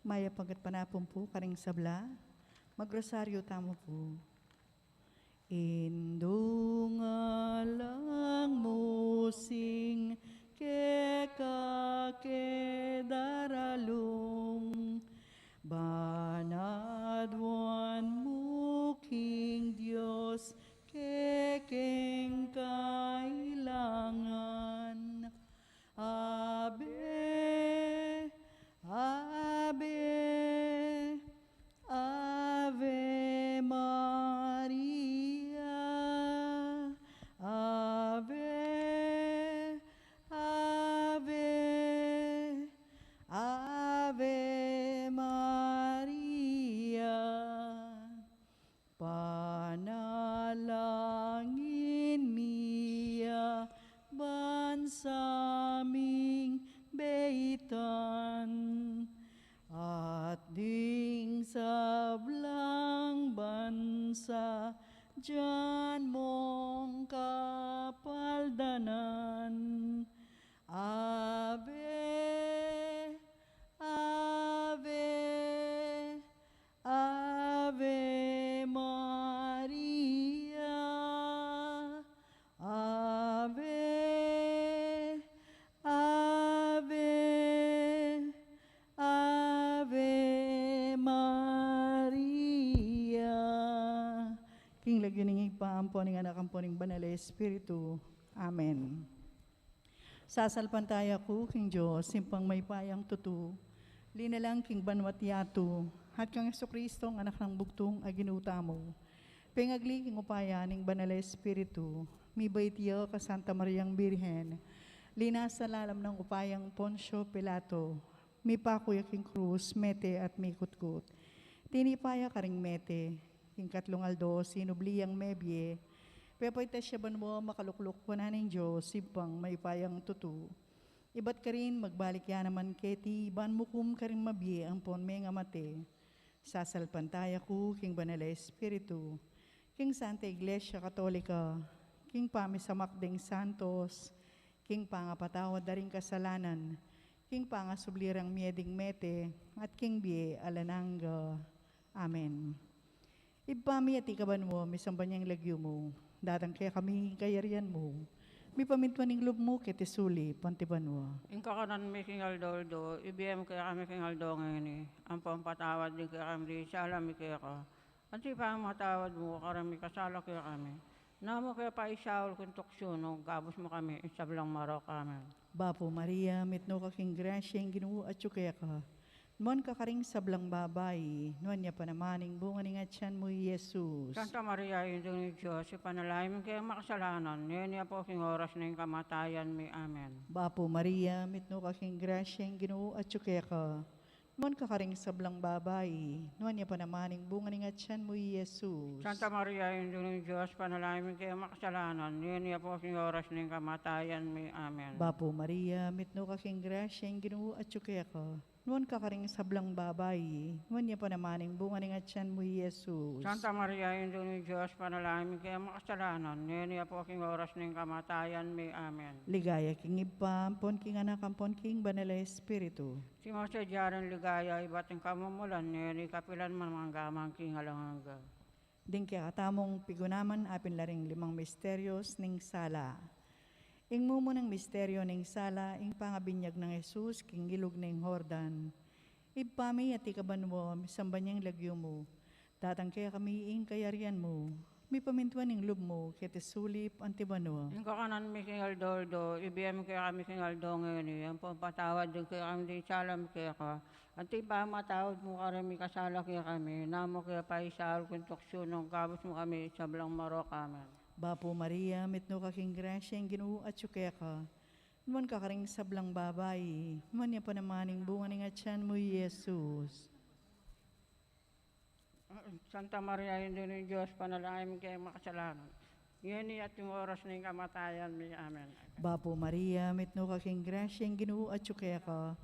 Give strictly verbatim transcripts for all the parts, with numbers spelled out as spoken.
Mayap a gatpanapun pu karing sabla. Magrosaryo tamu pu. Indu nga lang musing keka ke daralung, ban aduan mu king Dios kekeng kailangan. Ave, Ave, Ave Maria. Ave, Ave, Ave Maria. Panalangin mi ya ban sa ming beitan, at ding sablang bansa dyan mong kapaldanan. Ave, Ave, Ave Maria. Ave, Ave, Ave Maria. King lagyu ning Ibpa, ampo ning Anak, ampo ning Banal a Espiritu. Amen. Sasalpantaya ku king Dios, Ibpang mayupayang tutu, linalang king banua't yatu, at kang Jesucristo, Anak nang bugtung a Ginu tamu. Pengagli king upaya ning Banal a Espiritu, mibait ya kang Santa Mariang Birhen, linasa lalam ning upayang Poncio Pilato, mipaku ya king krus, mete at mikutgut. Tinipa ya karing mete, king katlung aldo sinubli yang mebie, pepaitas ya banua, makalukluk wanan ning Dios Ibpang mayupayang tutu. Ibat karin magbalik ya naman keti ban mukum karing mabie ampon mengamate. Sasalpantaya ku king Banal a Espiritu, king Santa Iglesia Katolika, king pamisamak ding santos, king pangapatawad da ring kasalanan, king pangasubli rang mie ding mete, at king bie alang angga. Amen. Ibpa mi, atiu ka banua, misamban ya ing lagyu mu, datang kekami ing kayarian mu, mipamintuan ing lub mu keti sulip anti banua. Ing kakanan mi king aldo-aldo, ibie mu kekami king aldo ngeni, ampon patawad ding kekami ding sala mi keka, anti pamamatawad mu karing mikasala kekami. Nanu mu ke paisaul king tuksu, nune ikabus mu kami king sablang marok. Amen. Bapu Maria, mitmu ka king grasya, ing Ginu atyu keka. Nuan ka karing sablang babai, nuan ya pa naman ing bunga ning atyan mu, i Jesus. Santa Maria, Indu ning Dios, ipanalangin mu kaming makasalanan, ngeni at king oras ning kamatayan mi. Amen. Bapu Maria, mitmu ka king grasya, ing Ginu atyu keka. Nuan ka karing sablang babai, nuan ya pa naman ing bunga ning atyan mu, i Jesus. Santa Maria, Indu ning Dios, ipanalangin mu kaming makasalanan, ngeni at king oras ning kamatayan mi. Amen. Bapu Maria, mitmu ka king grasya, ing Ginu atyu keka. Nuan ka karing sablang babai, nuan ya pa naman ing bunga ning atyan mu, i Jesus. Santa Maria, Indu ning Dios, ipanalangin mu kaming makasalanan, ngeni at king oras ning kamatayan mi. Amen. Ligaya king Ibpa, ampon king Anak, ampon king Banal a Espiritu. Antimo sa dyaring ligaya, ibat king kamumulan, ngeni, kapilan man, mangga man king alang angga. Ding kekatamung pigunaman, apin la ring limang misterios ning sala. Ing mumunang misteryo ning sala, ing pangabinyag nang Jesus king ilug ning Jordan. Ibpa mi, atiu ka banua, misamban ya ing lagyu mu. Datang kekami ing kayarian mu. Mipamintuan ing lub mu keti sulip anti banua. Ing kakanan mi king aldo-aldo, ibie mu kekami king aldo ngeni, ampon patawad ding kekami ding sala mi keka, anti pamamatawad mu karing mikasala kekami. Nanu mu ke paisaul king tuksu, nune ikabus mu kami king sablang marok. Amen. Bapu Maria, mitmu ka king grasya, ing Ginu atyu keka. Nuan ka karing sablang babai, nuan ya pa naman ing bunga ning atyan mu, i Jesus. Santa Maria, Indu ning Dios, ipanalangin mu kaming makasalanan, ngeni at king oras ning kamatayan mi. Amen. Bapu Maria, mitmu ka king grasya, ing Ginu atyu keka.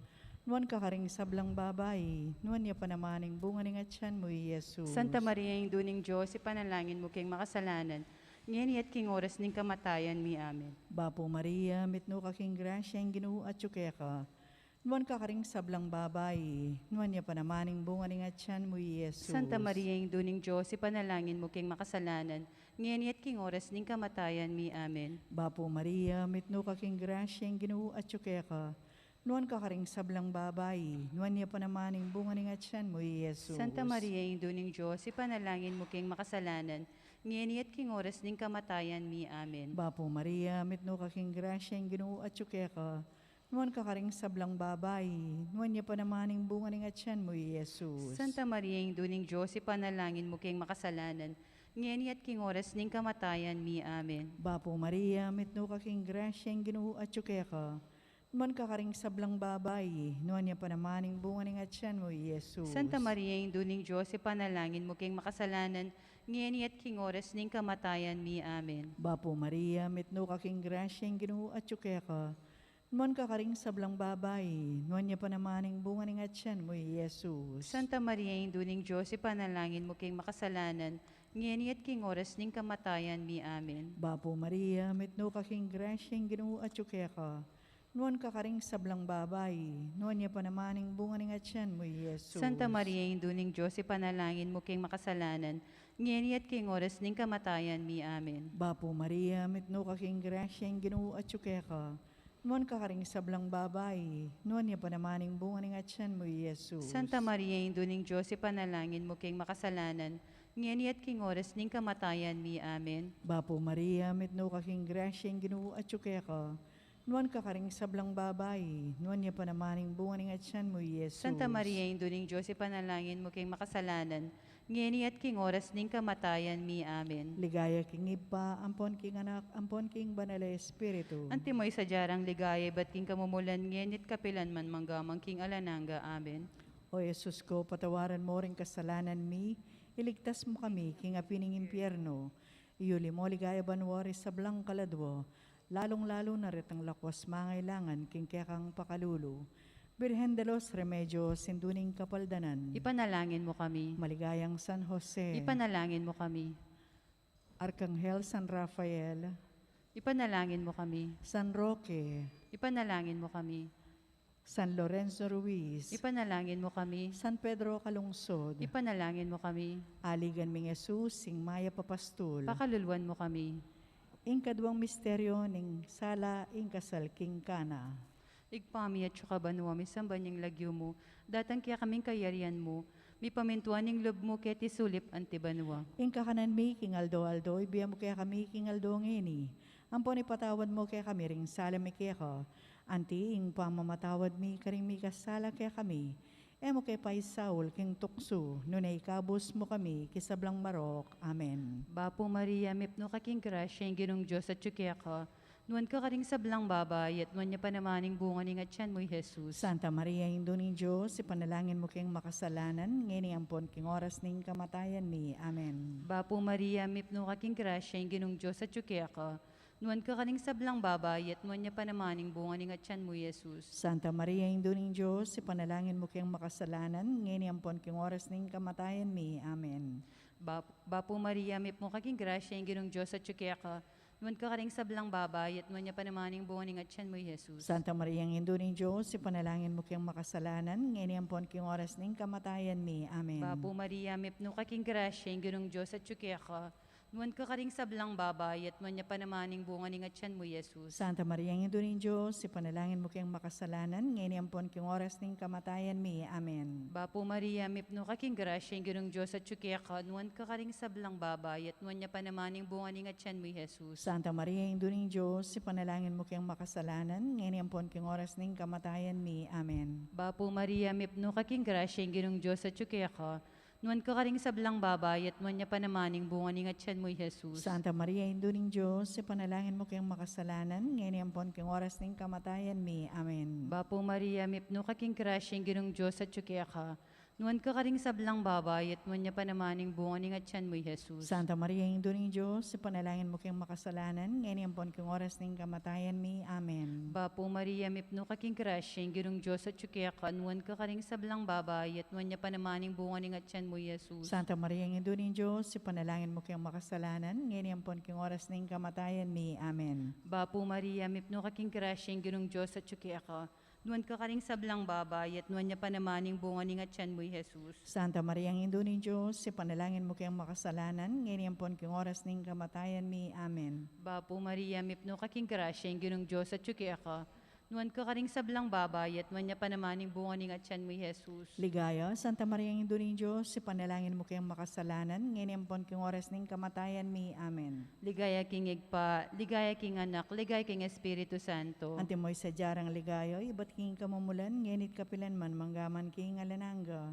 Nuan ka karing sablang babai, nuan ya pa naman ing bunga ning atyan mu, i Jesus. Santa Maria, Indu ning Dios, ipanalangin mu kaming makasalanan, ngeni at king oras ning kamatayan mi. Amen. Bapu Maria, mitmu ka king grasya, ing Ginu atyu keka. Nuan ka karing sablang babai, nuan ya pa naman ing bunga ning atian mu, i Jesus. Santa Maria, Indu ning Dios, ipanalangin mu keng makasalanan, ngeni at king oras ning kamatayan mi. Amen. Bapu Maria, mitmu ka king grasya, ing Ginu atyu keka. Nuan ka karing sablang babai, nuan ya pa naman ing bunga ning atian mu, i Jesus. Santa Maria, Indu ning Dios, ipanalangin mu keng makasalanan, ngeni at king oras ning kamatayan mi. Amen. Bapu Maria, mitmu ka king grasya, ing Ginu atyu keka. Nuan ka karing sablang babai, nuan ya pa naman ing bunga ning atian mu, i Jesus. Santa Maria, Indu ning Dios, ipanalangin mu keng makasalanan, ngeni at king oras ning kamatayan mi. Amen. Bapu Maria, mitmu ka king grasya, ing Ginu atyu keka. Nuan ka karing sablang babai, nuan ya pa naman ing bunga ning atian mu, i Jesus. Santa Maria, Indu ning Dios, ipanalangin mu keng makasalanan, ngeni at king oras ning kamatayan mi. Amen. Bapu Maria, mitmu ka king grasya, ing Ginu atyu keka. Nuan ka karing sablang babai, nuan ya pa naman ing bunga ning atian mu, i Jesus. Santa Maria, Indu ning Dios, ipanalangin mu keng makasalanan, ngeni at king oras ning kamatayan mi. Amen. Bapu Maria, mitmu ka king grasya, ing Ginu atyu keka. Nuan ka karing sablang babai, nuan ya pa naman ing bunga ning atian mu, i Jesus. Santa Maria, Indu ning Dios, ipanalangin mu keng makasalanan, ngeni at king oras ning kamatayan mi. Amen. Bapu Maria, mitmu ka king grasya, ing Ginu atyu keka. Nuan ka karing sablang babai, nuan ya pa naman ing bunga ning atian mu, i Jesus. Santa Maria, Indu ning Dios, ipanalangin mu keng makasalanan, ngeni at king oras ning kamatayan mi. Amen. Bapu Maria, mitmu ka king grasya, ing Ginu atyu keka. Nuan ka karing sablang babai, nuan ya pa naman ing bunga ning atian mu, i Jesus. Santa Maria, Indu ning Dios, ipanalangin mu keng makasalanan, ngeni at king oras ning kamatayan mi. Amen. Ligaya king Ibpa, ampon king Anak, ampon king Banal a Espiritu. Antimo ing sadya rang ligaya ibat king kamumulan, ngeni at kapilan man, mangga man king alang angga. Amen. O Jesus ku, patawaran mu ring kasalanan mi, iligtas mu kami king api ning impyerno, iyuli mu king ligaya banua ring sablang kaladua, lalung-lalu na retang lakuas mangailangan king kekang pakalulu. Birhen de los Remedios, Indu ning Kapaldanan. Ipanalangin mu kami. Maligayang San Jose. Ipanalangin mu kami. Arkanghel San Rafael. Ipanalangin mu kami. San Roque. Ipanalangin mu kami. San Lorenzo Ruiz. Ipanalangin mu kami. San Pedro Calungsod. Ipanalangin mu kami. Aligan ming Jesus, ing mayap a pastul. Pakaluluan mu kami. Ing kaduang misteryo ning sala, ing kasal king Cana. Ibpa mi, atsu ka banua, misamban ya ing lagyu mu, datang kekami ing kayarian mu, mipamintuan ing lub mu keti sulip anti banua. Ing kakanan mi king aldo-aldo ibie mu kekami king aldo ngeni. Ampon ipatawad mu kekami ring sala mi keka, anti ing pamamatawad mi karing mikasala kekami. E mu ke paisaul king tuksu, nune ikabus mu kami king sablang marok. Amen. Bapu Maria, mipnu ka king grasya, ing Ginung Dios atyu keka. Nuan ka karing sablang babai, at nuan ya pa naman ing bunga ning atian mu, i Jesus. Santa Maria, Indu ning Dios, ipanalangin mu keng makasalanan, ngeni ampon king oras ning kamatayan mi. Amen. Bapu Maria, mipnu ka king grasya, ing Ginung Dios atyu keka. Nuan ka karing sablang babai, at nuan ya pa naman ing bunga ning atian mu, i Jesus. Santa Maria, Indu ning Dios, ipanalangin mu keng makasalanan, ngeni ampon king oras ning kamatayan mi. Amen. Bap-, Bapu Maria, mipnu ka king grasya, ing Ginung Dios atyu keka. Nuan ka karing sablang babai, at nuan ya pa naman ing bunga ning atian mu, i Jesus. Santa Maria, Indu ning Dios, ipanalangin mu keng makasalanan, ngeni ampon king oras ning kamatayan mi. Amen. Bapu Maria, mipnu ka king grasya, ing Ginung Dios atyu keka. Nuan ka karing sablang babai, at nuan ya pa naman ing bunga ning atian mu, i Jesus. Santa Maria, Indu ning Dios, ipanalangin mu keng makasalanan, ngeni ampon king oras ning kamatayan mi. Amen. Bapu Maria, mipnu ka king grasya, ing Ginung Dios atyu keka, nuan ka karing sablang babai, at nuan ya pa naman ing bunga ning atian mu, i Jesus. Santa Maria, Indu ning Dios, ipanalangin mu keng makasalanan, ngeni ampon king oras ning kamatayan mi. Amen. Bapu Maria, mipnu ka king grasya, ing Ginung Dios atyu keka, nuan ka karing sablang babai, at nuan ya pa naman ing bunga ning atian mu, i Jesus. Santa Maria, Indu ning Dios, ipanalangin mu keng makasalanan, ngeni ampon king oras ning kamatayan mi. Amen. Bapu Maria, mipnu ka king grasya, ing Ginung Dios atyu keka. Nuan ka karing sablang babai, at nuan ya pa naman ing bunga ning atian mu, i Jesus. Santa Maria, Indu ning Dios, ipanalangin mu keng makasalanan, ngeni ampon king oras ning kamatayan mi. Amen. Bapu Maria, mipnu ka king grasya, ing Ginung Dios atyu keka, nuan ka karing sablang babai, at nuan ya pa naman ing bunga ning atian mu, i Jesus. Santa Maria, Indu ning Dios, ipanalangin mu keng makasalanan, ngeni ampon king oras ning kamatayan mi. Amen. Bapu Maria, mipnu ka king grasya, ing Ginung Dios atyu keka. Nuan ka karing sablang babai, at nuan ya pa naman ing bunga ning atian mu, i Jesus. Santa Maria, Indu ning Dios, ipanalangin mu keng makasalanan, ngeni ampon king oras ning kamatayan mi. Amen. Bapu Maria, mipnu ka king grasya, ing Ginung Dios atyu keka. Nuan ka karing sablang babai, at nuan ya pa naman ing bunga ning atian mu, i Jesus. Ligaya, Santa Maria, Indu ning Dios, ipanalangin mu keng makasalanan, ngeni ampon king oras ning kamatayan mi. Amen. Ligaya king Ibpa, ligaya king Anak, ligaya king Espiritu Santo. Antimo ing sadya rang ligaya, ibat king kamumulan, ngeni't kapilan man, mangga man king alang angga.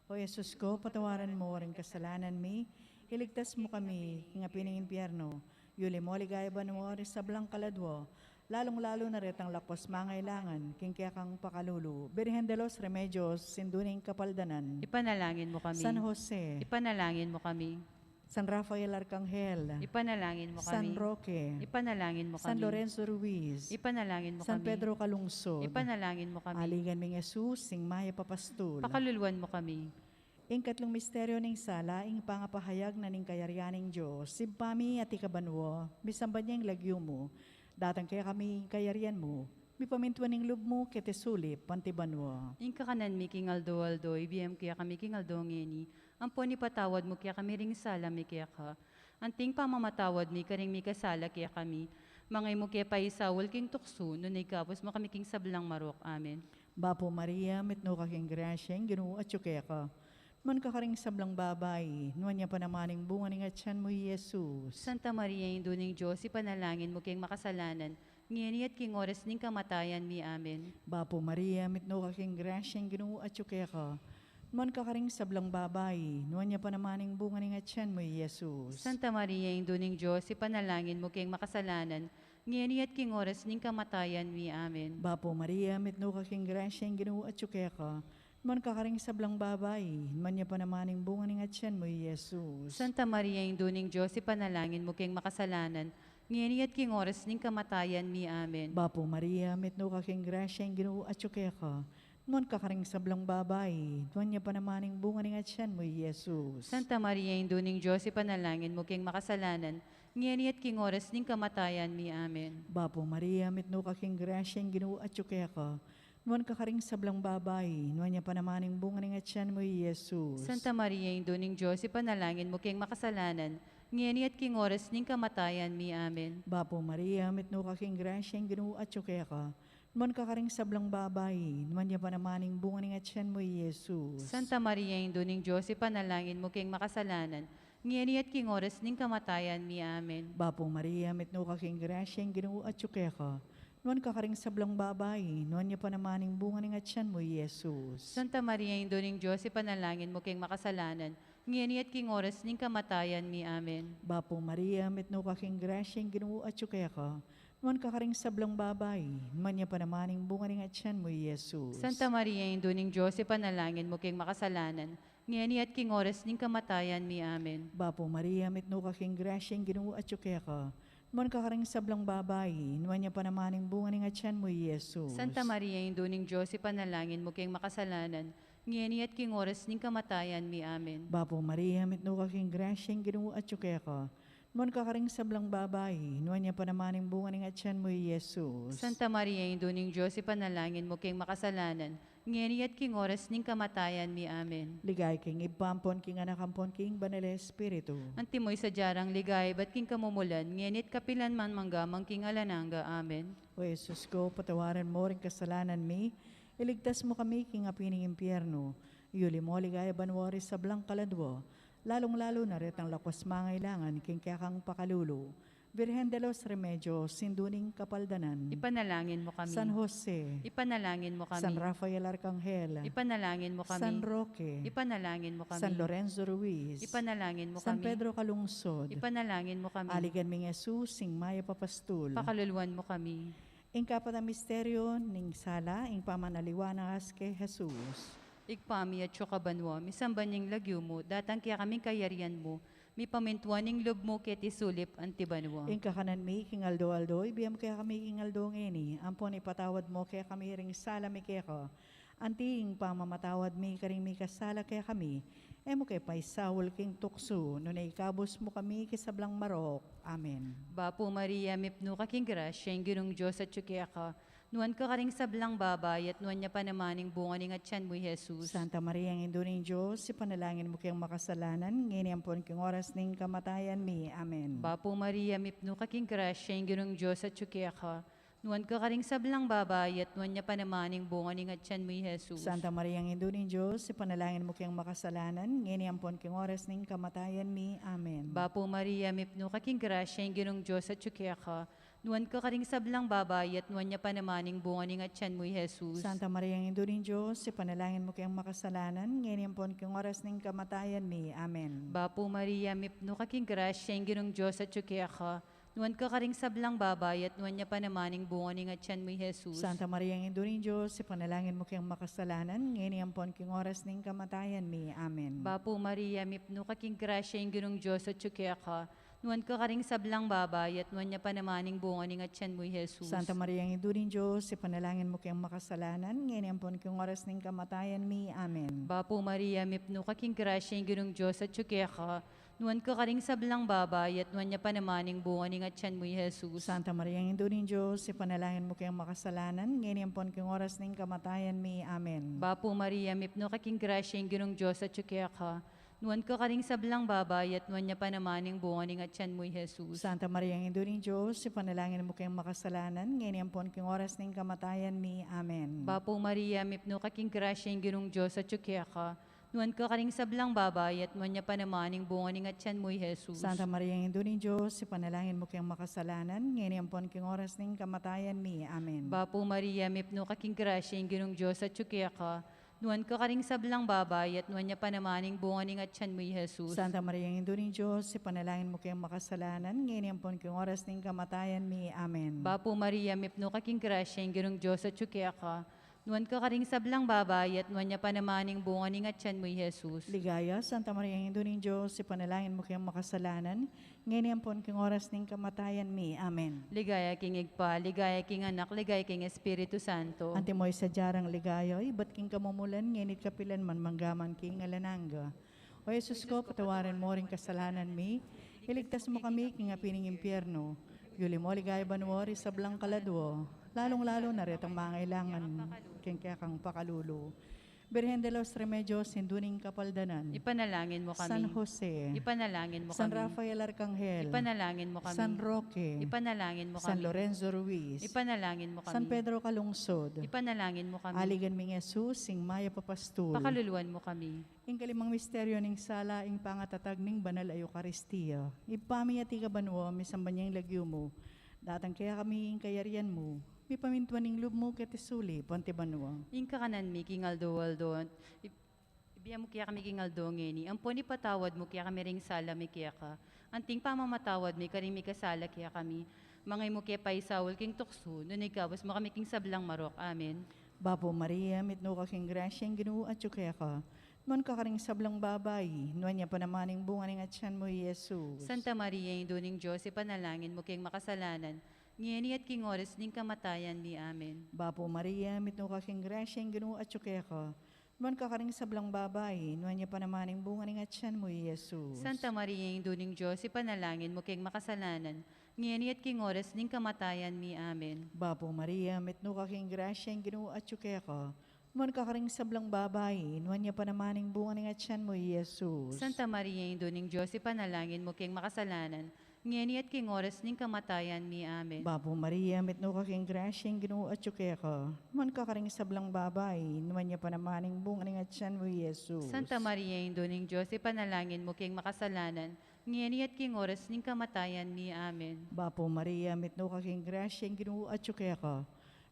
O Jesus ko, patawaran mu ring kasalanan mi, iligtas mu kami king api ning impyerno, yuli mu king ligaya banua ring sablang kaladua, lalung-lalu na retang lakwas mangailangan king kekang pakalulu. Birhen de los Remedios, Indu ning Kapaldanan. Ipanalangin mu kami. San Jose. Ipanalangin mu kami. San Rafael Arcangel. Ipanalangin mu kami. San Roque. Ipanalangin mu kami. San Lorenzo Ruiz. Ipanalangin mu kami. San Pedro Calungsod. Ipanalangin mu kami. Aligan ming Jesus, ing mayap a pastul. Pakaluluan mu kami. Ing katlung misteryo ning sala, ing pangapahayag na ning kayarian ning Dios. Ibpa mi, atiu ka banua, misamban ya ing lagyu mu. Datang kekami ing kayarian mu. Mipamintuan ing lub mu keti sulip anti banua. Ing kakanan mi king aldo-aldo, ibie mu kekami king aldo ngeni. Ampon ipatawad mu kekami ring sala mi keka, anti ing pamamatawad mi karing mikasala kekami. Manga e mu ke paisaul king tuksu, nune ikabus mu kami king sablang marok. Amen. Bapu Maria, mitmu ka king grasya, ing Ginu atyu keka. Nuan ka karing sablang babai, nuan ya pa naman ing bunga ning atian mu, i Jesus. Santa Maria, Indu ning Dios, ipanalangin mu keng makasalanan, ngeni at king oras ning kamatayan mi. Amen. Bapu Maria, mitmu ka king grasya, ing Ginu atyu keka. Nuan ka karing sablang babai, nuan ya pa naman ing bunga ning atian mu, i Jesus. Santa Maria, Indu ning Dios, ipanalangin mu keng makasalanan, ngeni at king oras ning kamatayan mi. Amen. Bapu Maria, mitmu ka king grasya, ing Ginu atyu keka. Nuan ka karing sablang babai, nuan ya pa naman ing bunga ning atian mu, i Jesus. Santa Maria, Indu ning Dios, ipanalangin mu keng makasalanan, ngeni at king oras ning kamatayan mi. Amen. Bapu Maria, mitmu ka king grasya, ing Ginu atyu keka. Nuan ka karing sablang babai, nuan ya pa naman ing bunga ning atian mu, i Jesus. Santa Maria, Indu ning Dios, ipanalangin mu keng makasalanan, ngeni at king oras ning kamatayan mi. Amen. Bapu Maria, mitmu ka king grasya, ing Ginu atyu keka. Nuan ka karing sablang babai, nuan ya pa naman ing bunga ning atian mu, i Jesus. Santa Maria, Indu ning Dios, ipanalangin mu keng makasalanan, ngeni at king oras ning kamatayan mi. Amen. Bapu Maria, mitmu ka king grasya, ing Ginu atyu keka. Nuan ka karing sablang babai, nuan ya pa naman ing bunga ning atian mu, i Jesus. Santa Maria, Indu ning Dios, ipanalangin mu keng makasalanan, ngeni at king oras ning kamatayan mi. Amen. Bapu Maria, mitmu ka king grasya, ing Ginu atyu keka. Nuan ka karing sablang babai, nuan ya pa naman ing bunga ning atian mu, i Jesus. Santa Maria, Indu ning Dios, ipanalangin mu keng makasalanan, ngeni at king oras ning kamatayan mi. Amen. Bapu Maria, mitmu ka king grasya, ing Ginu atyu keka. Nuan ka karing sablang babai, nuan ya pa naman ing bunga ning atian mu, i Jesus. Santa Maria, Indu ning Dios, ipanalangin mu keng makasalanan, ngeni at king oras ning kamatayan mi. Amen. Bapu Maria, mitmu ka king grasya, ing Ginu atyu keka. Nuan ka karing sablang babai, nuan ya pa naman ing bunga ning atian mu, i Jesus. Santa Maria, Indu ning Dios, ipanalangin mu keng makasalanan, ngeni at king oras ning kamatayan mi. Amen. Bapu Maria, mitmu ka king grasya, ing Ginu atyu keka. Nuan ka karing sablang babai, nuan ya pa naman ing bunga ning atian mu, i Jesus. Santa Maria, Indu ning Dios, ipanalangin mu keng makasalanan, ngeni at king oras ning kamatayan mi. Amen. Ligaya king Ibpa ampon king Anak ampon king Banal a Espiritu. Antimo ing sadya rang ligaya ibat king kamumulan, ngeni at kapilan man, mangga man king alang angga. Amen. O Jesus ko, patawaran mu ring kasalanan mi, iligtas mu kami king api ning impyerno, yuli mu king ligaya banua ring sablang kaladua, lalung-lalu na retang lakwas mangailangan king kekang pakalulu. Virgen de los Remedios, Indu ning Kapaldanan. Ipanalangin mu kami. San Jose. Ipanalangin mu kami. San Rafael Arcangel. Ipanalangin mu kami. San Roque. Ipanalangin mu kami. San Lorenzo Ruiz. Ipanalangin mu kami. San Pedro Calungsod. Ipanalangin mu kami. Aligan ming Jesus, ing mayap a pastul. Pakaluluan mu kami. Ing kapat a misteryo ning sala, ing pamanaliwa nang aske Jesus. Ibpa mi, atsu ka banua, misamban ing lagyu mu, datang kekami ing kayarian mu, mipamintuan ing lub mu keti sulip anti banua. Ing kakanan mi king aldo-aldo, ibie mu kekami king aldo ngeni, ampon ipatawad mu kekami ring sala mi keka, anti ing pamamatawad mi karing mikasala kekami, e mu ke paisaul king tuksu, nune ikabus mu kami king sablang marok. Amen. Bapu Maria, mipnu ka king grasya, ing Ginung Dios atsu keka. Nuan ka karing sablang babai, at nuan ya pa naman ing bunga ning atian mu, i Jesus. Santa Maria, Indu ning Dios, ipanalangin mu keng makasalanan, ngeni ampon king oras ning kamatayan mi. Amen. Bapu Maria, mipnu ka king grasya, ing Ginung Dios atyu keka. Nuan ka karing sablang babai, at nuan ya pa naman ing bunga ning atian mu, i Jesus. Santa Maria, Indu ning Dios, ipanalangin mu keng makasalanan, ngeni ampon king oras ning kamatayan mi. Amen. Bapu Maria, mipnu ka king grasya, ing Ginung Dios atyu keka. Nuan ka karing sablang babai, at nuan ya pa naman ing bunga ning atian mu, i Jesus. Santa Maria, Indu ning Dios, ipanalangin mu keng makasalanan, ngeni ampon king oras ning kamatayan mi. Amen. Bapu Maria, mipnu ka king grasya, ing Ginung Dios atyu keka. Nuan ka karing sablang babai, at nuan ya pa naman ing bunga ning atian mu, i Jesus. Santa Maria, Indu ning Dios, ipanalangin mu keng makasalanan, ngeni ampon king oras ning kamatayan mi. Amen. Bapu Maria, mipnu ka king grasya, ing Ginung Dios atyu keka. Nuan ka karing sablang babai, at nuan ya pa naman ing bunga ning atian mu, i Jesus. Santa Maria, Indu ning Dios, ipanalangin mu keng makasalanan, ngeni ampon king oras ning kamatayan mi. Amen. Bapu Maria, mipnu ka king grasya, ing Ginung Dios atyu keka. Nuan ka karing sablang babai, at nuan ya pa naman ing bunga ning atian mu, i Jesus. Santa Maria, Indu ning Dios, ipanalangin mu keng makasalanan, ngeni ampon king oras ning kamatayan mi. Amen. Bapu Maria, mipnu ka king grasya, ing Ginung Dios atyu keka. Nuan ka karing sablang babai, at nuan ya pa naman ing bunga ning atian mu, i Jesus. Santa Maria, Indu ning Dios, ipanalangin mu keng makasalanan, ngeni ampon king oras ning kamatayan mi. Amen. Bapu Maria, mipnu ka king grasya, ing Ginung Dios atyu keka. Nuan ka karing sablang babai, at nuan ya pa naman ing bunga ning atian mu, i Jesus. Santa Maria, Indu ning Dios, ipanalangin mu keng makasalanan, ngeni ampon king oras ning kamatayan mi. Amen. Bapu Maria, mipnu ka king grasya, ing Ginung Dios atyu keka. Nuan ka karing sablang babai, at nuan ya pa naman ing bunga ning atian mu, i Jesus. Santa Maria, Indu ning Dios, ipanalangin mu keng makasalanan, ngeni ampon king oras ning kamatayan mi. Amen. Bapu Maria, mipnu ka king grasya, ing Ginung Dios atyu keka. Nuan ka karing sablang babai, at nuan ya pa naman ing bunga ning atian mu, i Jesus. Ligaya, Santa Maria, Indu ning Dios, ipanalangin mu keng makasalanan, ngeni ampon king oras ning kamatayan mi. Amen. Ligaya king Ibpa, ligaya king Anak, ligaya king Espiritu Santo. Antimo ing sadya rang ligaya, ibat king kamumulan, ngeni at kapilan man, manggaman king alang angga. O Jesus ko, patawaran mu ring kasalanan mi, iligtas mu kami king api ning impyerno, yuli mu king banua ring sablang kaladua, lalung-lalu na retang mangailangan king kekang pakalulu. Birhen de los Remedios, Indu ning Kapaldanan. Ipanalangin mu kami. San Jose. Ipanalangin mu kami. San Rafael Arcangel. Ipanalangin mu kami. San Roque. Ipanalangin mu kami. San Lorenzo Ruiz. Ipanalangin mu kami. San Pedro Calungsod. Ipanalangin mu kami. Aligan ming Jesus, ing mayap a pastul. Pakaluluan mu kami. Ing kalimang misteryo ning sala, ing pangatatag ning Banal a Eukaristia. Ibpa mi, atiu ka banua, misamban ya ing lagyu mu. Datang kekami ing kayarian mu. Mipamintuan ing lub mu keti sulip anti banua. Ing kakanan mi king aldo-aldo, ib-, ibie mu kekami king aldo ngeni, ampon ipatawad mu kekami ring sala mi keka, anti ing pamamatawad mi karing mikasala kekami. Manga e mu ke paisaul king tuksu, nune ikabus mu kami king sablang marok. Amen. Bapu Maria, mitmu ka king grasya, ing Ginu atyu keka. Nuan ka karing sablang babai, nuan ya pa naman ing bunga ning atyan mu, i Jesus. Santa Maria, Indu ning Dios, ipanalangin mu keng makasalanan, ngeni at king oras ning kamatayan mi. Amen. Bapu Maria, mitmu ka king grasya, ing Ginu atyu keka. Nuan ka karing sablang babai, nuan ya pa naman ing bunga ning atyan mu, i Jesus. Santa Maria, Indu ning Dios, ipanalangin mu keng makasalanan, ngeni at king oras ning kamatayan mi. Amen. Bapu Maria, mitmu ka king grasya, ing Ginu atyu keka. Nuan ka karing sablang babai, nuan ya pa naman ing bunga ning atyan mu, i Jesus. Santa Maria, Indu ning Dios, ipanalangin mu keng makasalanan, ngeni at king oras ning kamatayan mi. Amen. Bapu Maria, mitmu ka king grasya, ing Ginu atyu keka. Nuan ka karing sablang babai, nuan ya pa naman ing bunga ning atyan mu, i Jesus. Santa Maria, Indu ning Dios, ipanalangin mu keng makasalanan, ngeni at king oras ning kamatayan mi. Amen. Bapu Maria, mitmu ka king grasya, ing Ginu atyu keka.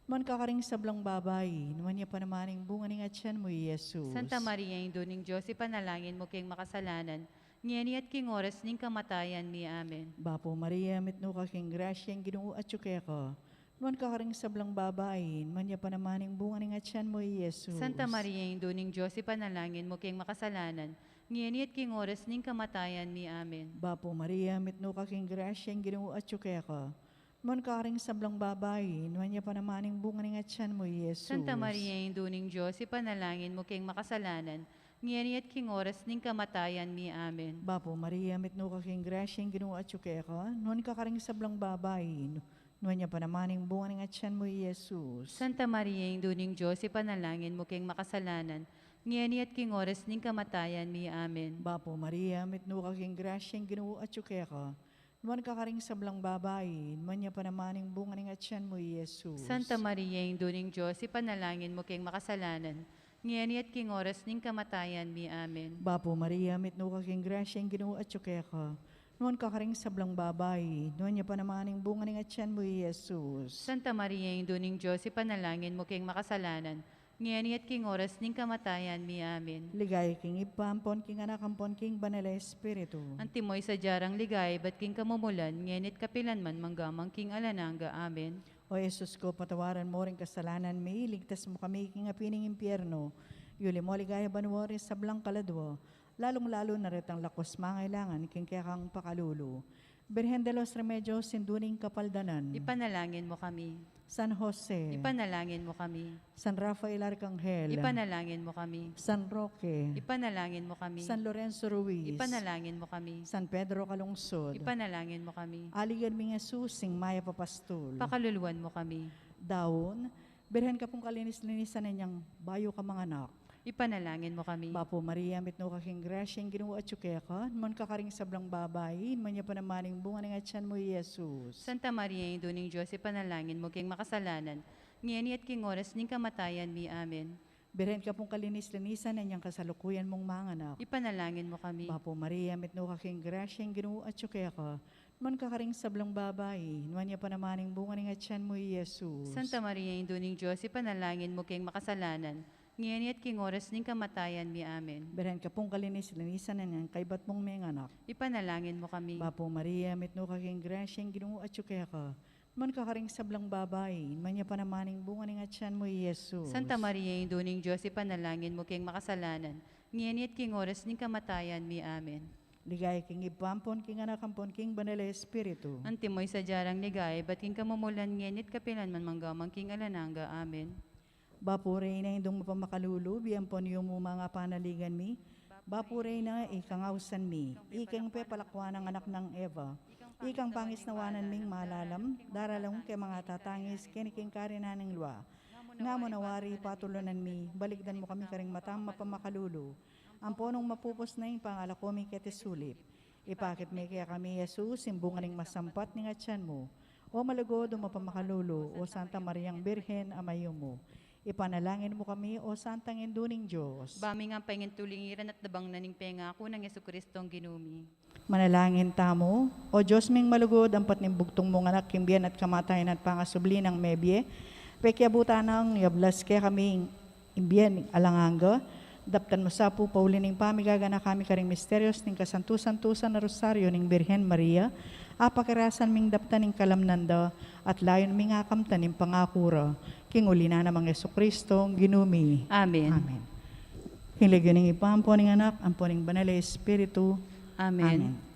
Nuan ka karing sablang babai, nuan ya pa naman ing bunga ning atyan mu, i Jesus. Santa Maria, Indu ning Dios, ipanalangin mu keng makasalanan, ngeni at king oras ning kamatayan mi. Amen. Bapu Maria, mitmu ka king grasya, ing Ginu atyu keka. Nuan ka karing sablang babai, nuan ya pa naman ing bunga ning atyan mu, i Jesus. Santa Maria, Indu ning Dios, ipanalangin mu keng makasalanan, ngeni at king oras ning kamatayan mi. Amen. Bapu Maria, mitmu ka king grasya, ing Ginu atyu keka. Nuan ka karing sablang babai, nuan ya pa naman ing bunga ning atyan mu, i Jesus. Santa Maria, Indu ning Dios, ipanalangin mu keng makasalanan, ngeni at king oras ning kamatayan mi. Amen. Bapu Maria, mitmu ka king grasya, ing Ginu atyu keka. Nuan ka karing sablang babai, nu-, Nuan ya pa naman ing bunga ning atian mu, i Jesus. Santa Maria, Indu ning Dios, ipanalangin mu keng makasalanan, ngeni at king oras ning kamatayan mi. Amen. Bapu Maria, mitmu ka king grasya, ing Ginu atyu keka. Nuan ka karing sablang babai, nuan ya pa naman ing bunga ning atian mu, i Jesus. Santa Maria, Indu ning Dios, ipanalangin mu keng makasalanan, ngeni at king oras ning kamatayan mi. Amen. Bapu Maria, mitmu ka king grasya, ing Ginu atyu keka. Nuan ka karing sablang babai, nuan ya pa naman ing bunga ning atian mu, i Jesus. Santa Maria, Indu ning Dios, ipanalangin mu keng makasalanan, ngeni at king oras ning kamatayan mi. Amen. Ligaya king Ibpa, ampon king Anak, ampon king Banal a Espiritu. Antimo ing sadya rang ligaya ibat king kamumulan, ngeni at kapilan man, mangga man king alang angga. Amen. O Jesus ku, patawaran mu ring kasalanan mi, iligtas mu kami king api ning impyerno, iuli mu king ligaya banua ring sablang kaladua, lalung-lalu na retang lakus mangailangan king kekang pakalulu. Birhen de los Remedios, Indu ning Kapaldanan. Ipanalangin mu kami. San Jose. Ipanalangin mu kami. San Rafael Arcangel. Ipanalangin mu kami. San Roque. Ipanalangin mu kami. San Lorenzo Ruiz. Ipanalangin mu kami. San Pedro Calungsod. Ipanalangin mu kami. Aligan ming Jesus, ing mayap a pastul. Pakaluluan mu kami. Daun, Birhen ka pung kalinis-linisan inyang bayu kang manganak. Ipanalangin mu kami. Bapu Maria, mitmu ka king grasya, ing Ginu atyu keka, nuan ka karing sablang babai, nuan ya pa naman ing bunga ning atian mu, i Jesus. Santa Maria, Indu ning Dios, ipanalangin mu keng makasalanan, ngeni at king oras ning kamatayan mi. Amen. Birhen ka pung kalinis-linisan inyang kasalukuyan mung manganak. Ipanalangin mu kami. Bapu Maria, mitmu ka king grasya, ing Ginu atyu keka. Nuan ka karing sablang babai, nuan ya pa naman ing bunga ning atian mu, i Jesus. Santa Maria, Indu ning Dios, ipanalangin mu keng makasalanan, ngeni at king oras ning kamatayan mi. Amen. Birhen ka pung kalinis-linisan inyang kaybat mung menganak. Ipanalangin mu kami. Bapu Maria, mitmu ka king grasya, ing Ginu atyu keka. Nuan ka karing sablang babai, nuan ya pa naman ing bunga ning atian mu, i Jesus. Santa Maria, Indu ning Dios, ipanalangin mu keng makasalanan, ngeni at king oras ning kamatayan mi. Amen. Ligaya king Ibpa, ampon king Anak, ampon king Banal a Espiritu. Antimo ing sadya rang ligaya ibat king kamumulan, ngeni at kapilan man, mangga man king alang angga. Amen. Bapu Reyna, Indung mapamakalulu, bie ampon yumu mu ing panaligan mi. Bapu Reyna, ikang ausan mi, ikang pepalakwan nang anak nang Eva, ikang pangisnawanan ming malalam, daralan keng matatangis keni king karinan ning lua. Nga mu na wari patulunan mi, balikdan mu kami karing matang mapamakalulu, ampon nung mapupus na ing pangalako mi keti sulip, ipakit me kekami i Jesus, ing bunga ning masampat ning atian mu. O malugud, o mapamakalulu, o Santa Mariang Birhen a mayumu, ipanalangin mu kami, o Santang Indu ning Dios. Ba mi ngan paintulingiran at nabang na ning pengaku nang Jesucristong Ginu mi. Manalangin tamu. O Dios ming malugud, ampat ning bugtung mung Anak king bie at kamatayan at pangasubli nang mebie, pekiabutan nang iablas kekami ing bie alang angga, daptan mu sa pu pauli ning pamiganaka mi karing misterios ning kasantu-santusan a Rosario ning Birhen Maria, apakirasan ming daptan ing kalamnan da, at layun ming akamtan ing pangaku ra, king uli na nang Jesucristong Ginu mi. Amen. Amen. King lagyu ning Ibpa, ampon ning Anak, ampon ning Banal a Espiritu. Amen. Amen.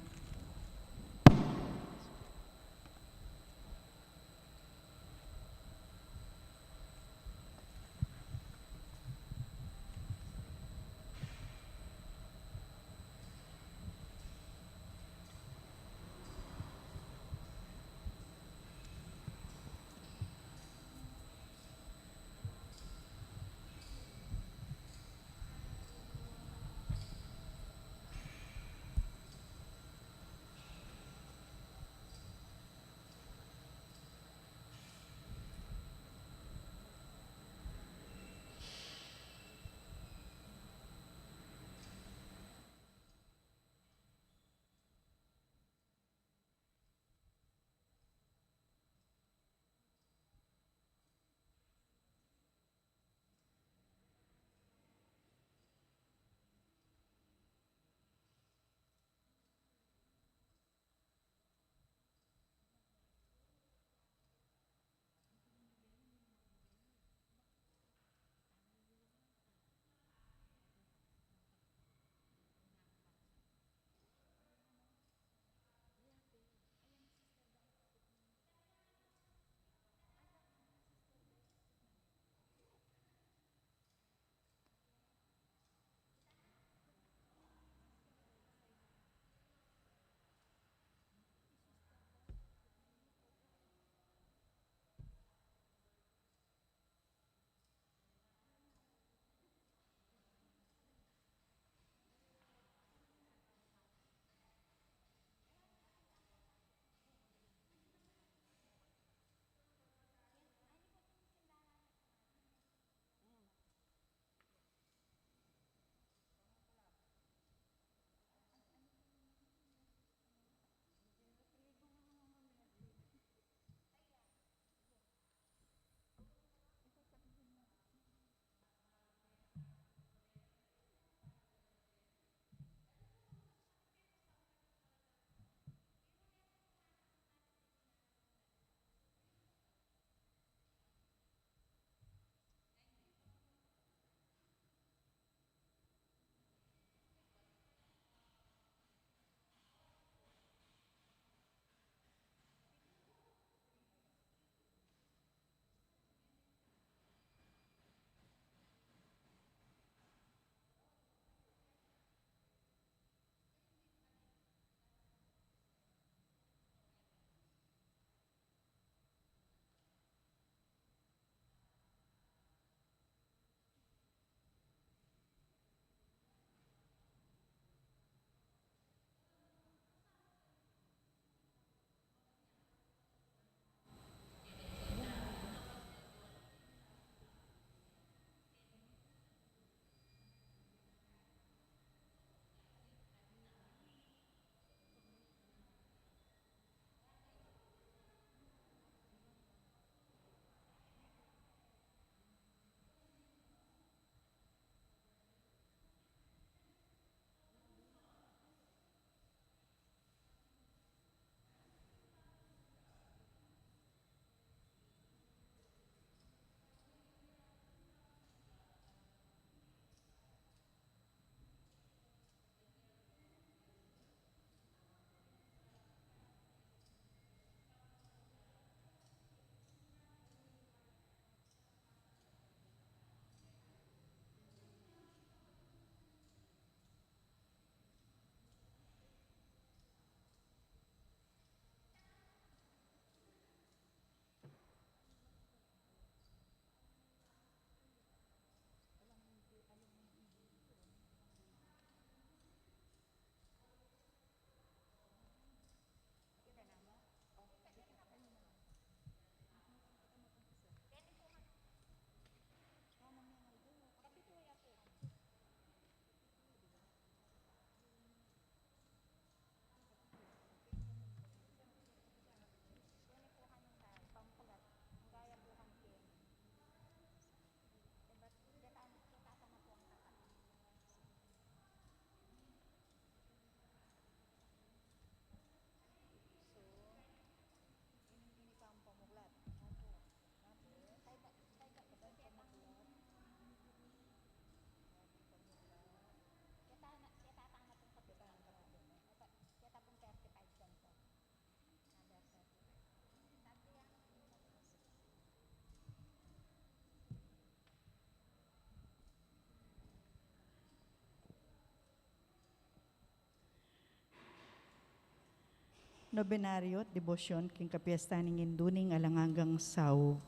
Nobenaryo at debosyon king kapiestan ning Indu ning Alang Anggang Saup.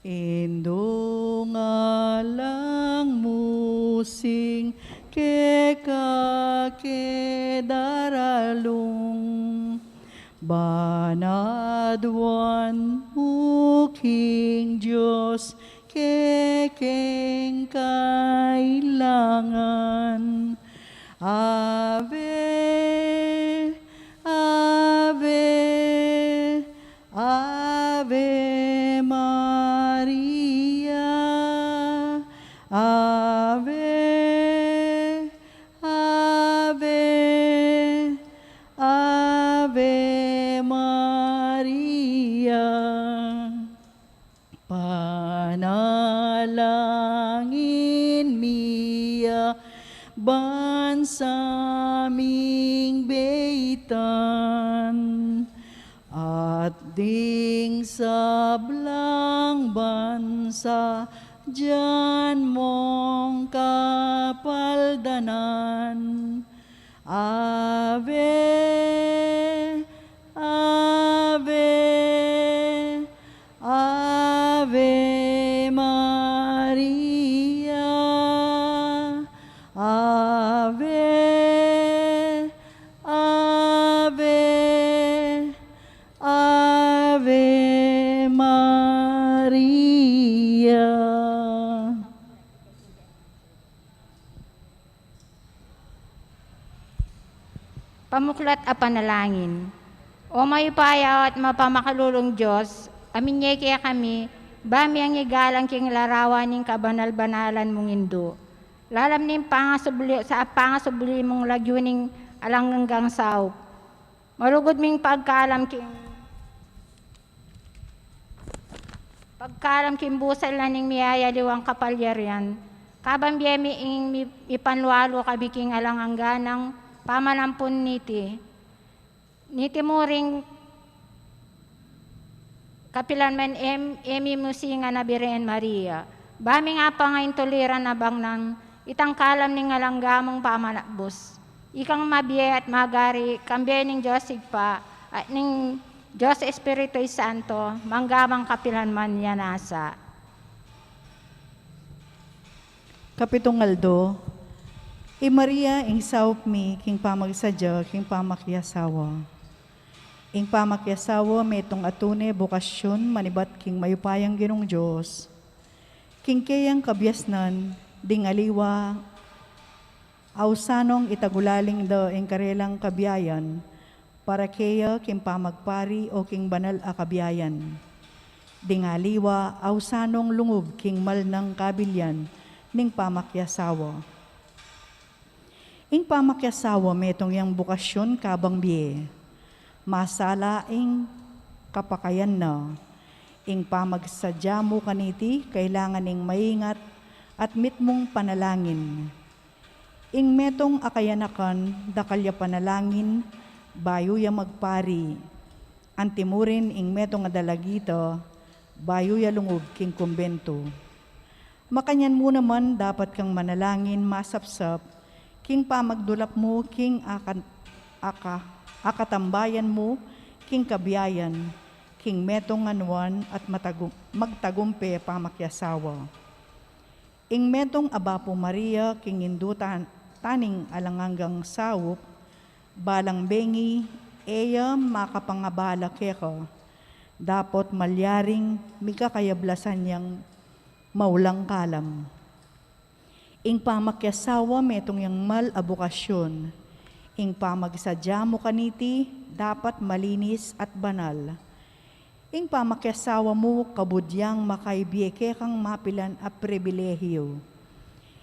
Indu, ngalang mu sing keka ke daralung, banaduan mu king Dios kekeng kailangan. Ave, Ave, Ave Maria, Ave, Ave, Ave Maria. Panalangin mi ya ban sa ming beitan, at ding sablang bansa dian mong kapaldanan. Ave, Ave, Ave Maria, Ave, Ave, Ave Maria. Pamuklat a panalangin. O mayupaya at mapamakalulung Dios, a minie kekami bamang igalang king larawan ning kabanal-banalan mung Indu, lalam ning pangasubli, sa pangasubli mung lagyu ning Alang Anggang Saup. Malugud ming pagkalam king, pagkalam king busal na ning miyayaliwang kapalyarian, kabang bie mi ing mi-, mipanlualu kami king alang angga nang pamanampun niti. Niti mu ring kapilan man e mi, e mi musingan a Birhen Maria, ba mi nga pangaintuliran a bang nang itang kalam ning alang angga mung pamanakbus. Ikang mabie at magari, kambe ning Dios Ibpa, at ning Dios Espiritu Santo, mangga man kapilan man ya nasa. Kapitung aldo. I Maria ing saup mi king pamagsadya king pamakiasawa. Ing pamakiasawa metung a tune, bokasyun manibat king mayupayang Ginung Dios. King keyang kabiasnan, ding aliwa, ausan nong itagulaling da ing karelang kabiayan para keya king pamagpari o king banal a kabiayan. Ding aliwa, ausan nong lungub king mal nang kabilian ning pamakiasawa. Ing pamakiasawa metung yang bokasyun kabang bie. Masala ing kapakayan na. Ing pamagsadya mu kaniti kailangan ing maingat at mitmung panalangin. Ing metung a kayanakan, dakal ya panalangin bayu ya magpari. Anti mu rin ing metung a dalagita bayu ya lungub king kumbentu. Makanyan mu naman dapat kang manalangin masapsap king pamagdulap mu king aka-, aka-, akatambayan mu king kabiayan, king metung a nuan at matagu-, magtagumpe pamakiasawa. Ing metung a Bapu Maria king Indu ta-, ta ning Alang Anggang Saup, balang bengi e ya makapangabala keka, dapot malyaring mikakayablasan yang maulang kalam. Ing pamakiasawa metung yang mal a bokasyun. Ing pamagsadya mu kaniti dapat malinis at banal. Ing pamakiasawa mu kabud yang makaibie kekang mapilan a pribilehiyu.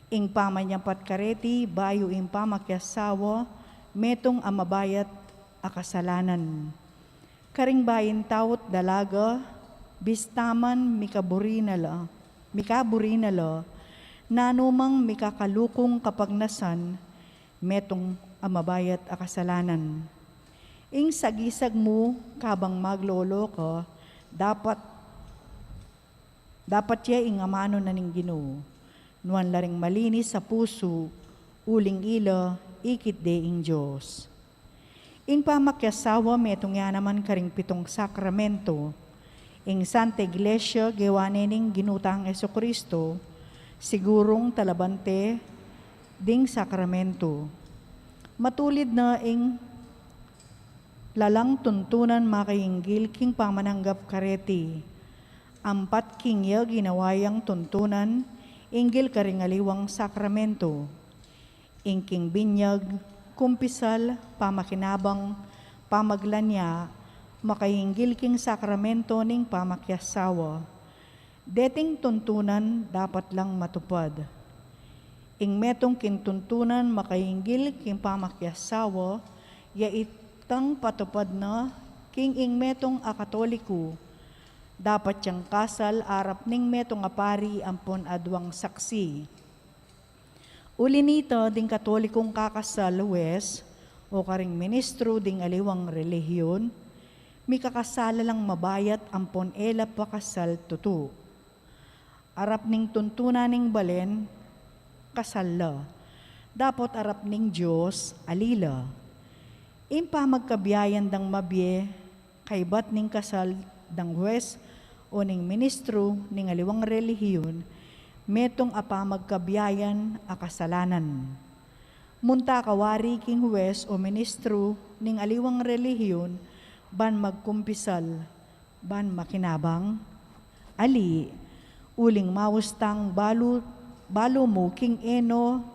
Ing pamanyapat kareti bayu ing pamakiasawa metung a mabayat a kasalanan. Karing bayin tau't dalaga, bista man mikaburi na la, mikaburi na la, nanu mang mikakalukung kapagnasan, metung a mabayat a kasalanan. Ing sagisag mu kabang maglolo ka, dapat, dapat ya ing amanu na ning Ginu. Nuan la ring malinis a pusu, uling ila ikit de ing Dios. Ing pamakiasawa metung ya naman karing pitung sakramento. Ing Santa Iglesia, gewa ne ning Ginu tang Jesucristo, sigurung talaban te ding sakramento. Matulid na ing lalang tuntunan makainggil king pamananggap kareti. Ampat king ya ginawa yang tuntunan inggil karing aliwang sakramento. Ing king binyag, kumpisal, pamakinabang, pamaglanya, makainggil king sakramento ning pamakiasawa. Deting tuntunan dapat lang matupad. Ing metung king tuntunan makainggil king pamakiasawa, ya itang patupad na king ing metung a Katoliko. Dapat yang kasal arap ning metung a pari ampon aduang saksi. Uli nita, ding Katolikong kakasal, huwes, o karing ministru ding aliwang relihiyon, mikakasala lang mabayat ampon e la pakasal tutu. Arap ning tuntunan ning balen, kasal la. Dapot arap ning Dios, ali la. Ing pamagkabiayan dang mabie, kaybat ning kasal dang huwes o ning ministru ning aliwang relihiyon, metung a pamagkabiayan a kasalanan. Munta ka wari king huwes o ministru ning aliwang relihiyon, ban magkumpisal, ban makinabang, ali, uling maustang balu, balu mu king eno,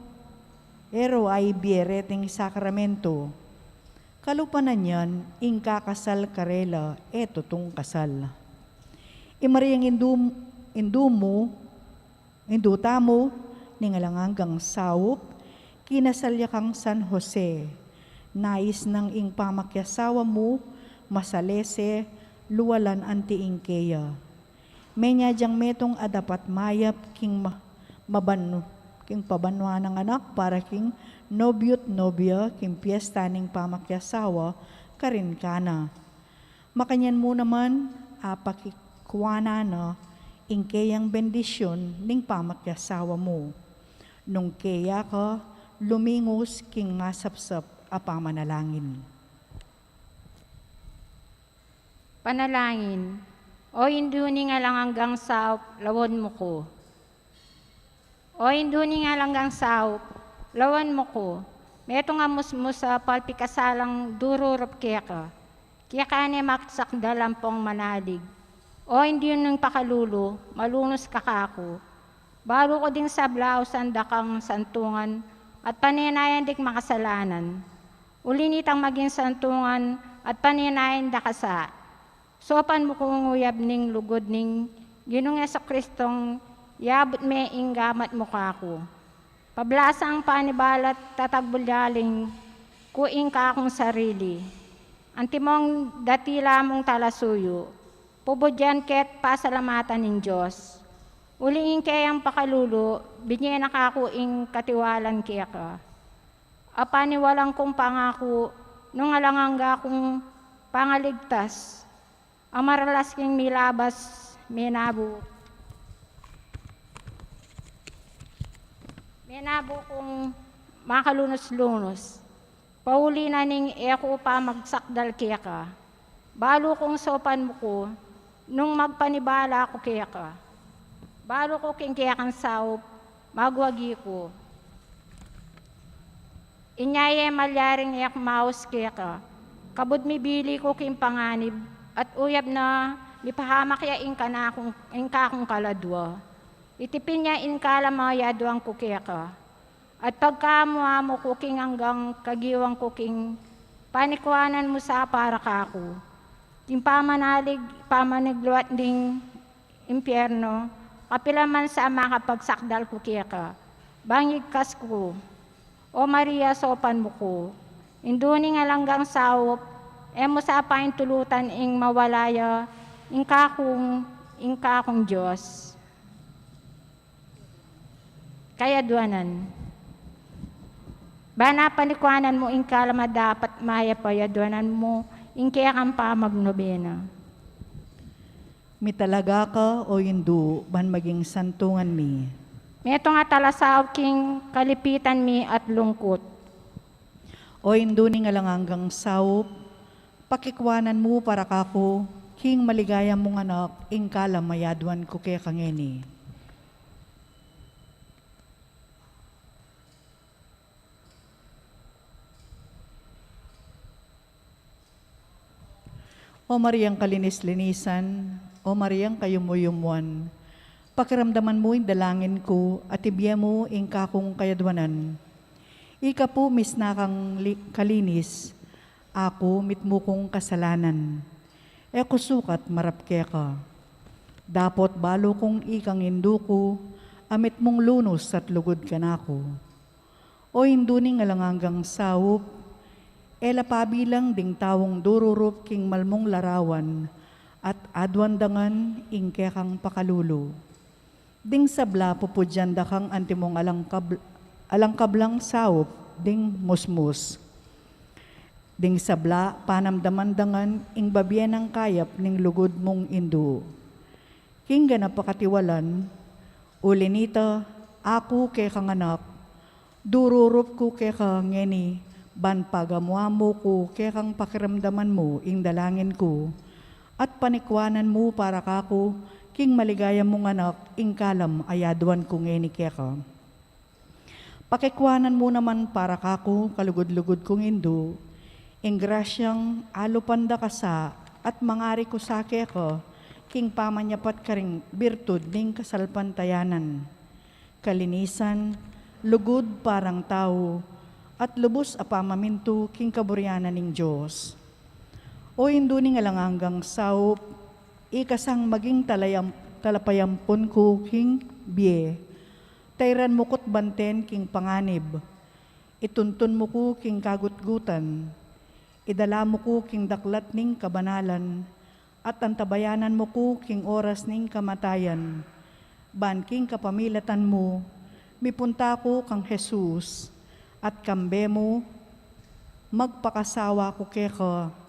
e ro aibie reting sakramento. Kalupanan yan, ing kakasal karela, e tutung kasal. Ing Mariang indu, indu mu, indu tamu, ning alang anggang saup, kinasal ya kang San Jose. Nais nang ing pamakiasawa mu, masalese, lualan anti ing keya. Menyadyang metung a dapat mayap king ma-, maban-, king pabanua nang anak para king nobyo't nobya king piesta ning pamakiasawa karin kana. Makanyan mu naman, apakikuanan na ing keyang bendisyun ning pamakiasawa mu. Nung keya ka, lumingus king masapsap a pamanalangin. Panalangin. O Indu ning alang anggang saup, lawan mu ku. O Indu ning alang anggang saup, lawan mu ku. Metung a musmus a palpikasalang dururup keka. Keka ne maksakdal ampong manalig. O Indu ning pakalulu, malunus ka kaku. Balu ku ding sabla ausan da kang santungan at panenayan ding makasalanan. Uli nitang maging santungan at panenayan da ka sa. Saupan mu kung uyab ning lugud ning Ginung Jesucristong yabut me ing gamat mu kaku. Pablasang panibala't tatagbulyalin ku ing kakung sarili. Antimong datila mung talasuyu, pubudyan ke't pasalamatan ning Dios. Uling ing keyang pakalulu, binye na kaku ing katiwalan keka. Apaniwalang kung pangaku, nung alang angga kung pangaligtas, a maralas king milabas, menabu. Menabu kung makalunus-lunus. Pauli na ning e ku pa magsakdal keka. Balu kung saupan mu ku, nung magpanibala ku keka. Balu ku king kekang saup, magwagi ku. Inya ye malyaring e ku maus keka. Kabud mibili ku king panganib, at uyab na mipahamak ya ing kanakung, ing kakung kaladua. Iti pin ya ing kalamayadwan ku keka. At pagkamu-amu ku king anggang kagiwan ku king panikuanan mu sa para kaku. King pamanalig, pamanigluat ning impyerno, kapilan man sa makapagsakdal ku keka. Bang igkas ku, O Maria, saupan mu ku. Indu ning alang anggang saup, e mu sa paintulutan ing mawala ya, ing kakung, ing kakung Dios. Kayaduanan. Bana panikwanan mu ing kalam a dapat mayap a yaduanan mu ing kekang pamagnobena. Mitalaga ka, o Indu, ban maging santungan mi. Metung a talasaup king kalipitan mi at lungkut. O Indu ning alang anggang saup, pakikwanan mu para kaku king maligaya mung anak ing kalam a yaduan ku keka ngeni. O Mariang kalinis-linisan, O Mariang kayumu-yumuan, pakiramdaman mu ing dalangin ku at ibie mu ing kakung kayaduanan. Ika pu misna kang li-, kalinis, aku mitmu kung kasalanan. E ku sukat marap keka. Dapot balu kung ikang Indu ku, a mitmung lunus at lugud kanaku. O Indu ning alang anggang saup, e la pabilang ding taung dururup king malmung larawan at aduan da ngan ing kekang pakalulu. Ding sabla pupudyan da kang antimong alang kab-, alang kablang saup ding musmus. Ding sabla panamdaman da ngan ing babie nang kayap ning lugud mung Indu. King ganap a katiwalan, uli nita, aku kekang anak, dururup ku keka ngeni, ban pagamu-amu ku kekang pakiramdaman mu ing dalangin ku, at panikwanan mu para kaku king maligaya mung anak ing kalam a yaduan ku ngeni keka. Pakikwanan mu naman para kaku, kalugud-lugud kung Indu, ing grasyang alupan da ka sa at mangari ku sa keka king pamanyapat karing birtud ning kasalpantayanan, kalinisan, lugud parang tau, at lubus a pamamintu king kaburian ning Dios. O Indu ning alang anggang saup, ika sang maging talayam-, talapayampun ku king bie, tairan mu kut banten king panganib, ituntun mu ku king kagutgutan, idala mu ku king daklat ning kabanalan, at antabayanan mu ku king oras ning kamatayan, ban king kapamilatan mu, mipunta ku kang Jesus, at kambe mu, magpakasawa ku keka,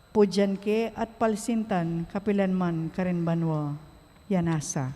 pudyan ke at palsintan kapilan man karin banua. Yana sa.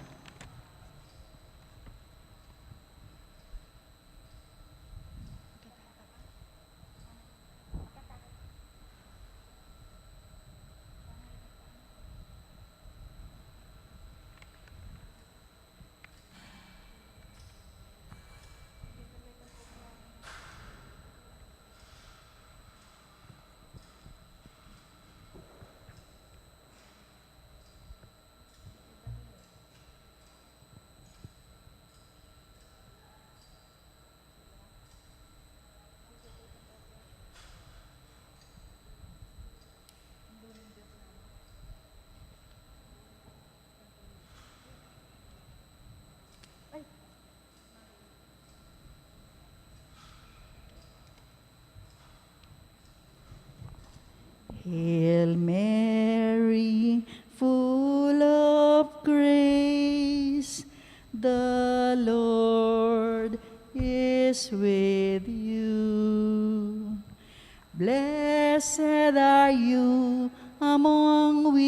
Hail Mary, full of grace, the Lord is with you. Blessed are you among women,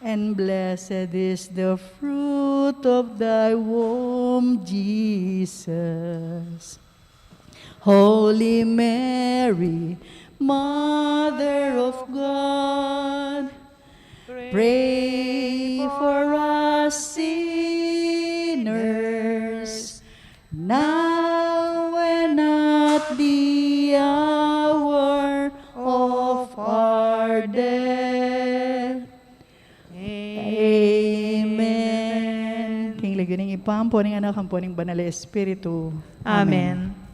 and blessed is the fruit of thy womb, Jesus. Holy Mary, Mother of God, pray for us sinners, now and at the hour of our death. Amen. King lagyu ning Ibpa, ampo ning Anak, ampo ning Banal a Espiritu. Amen. Amen.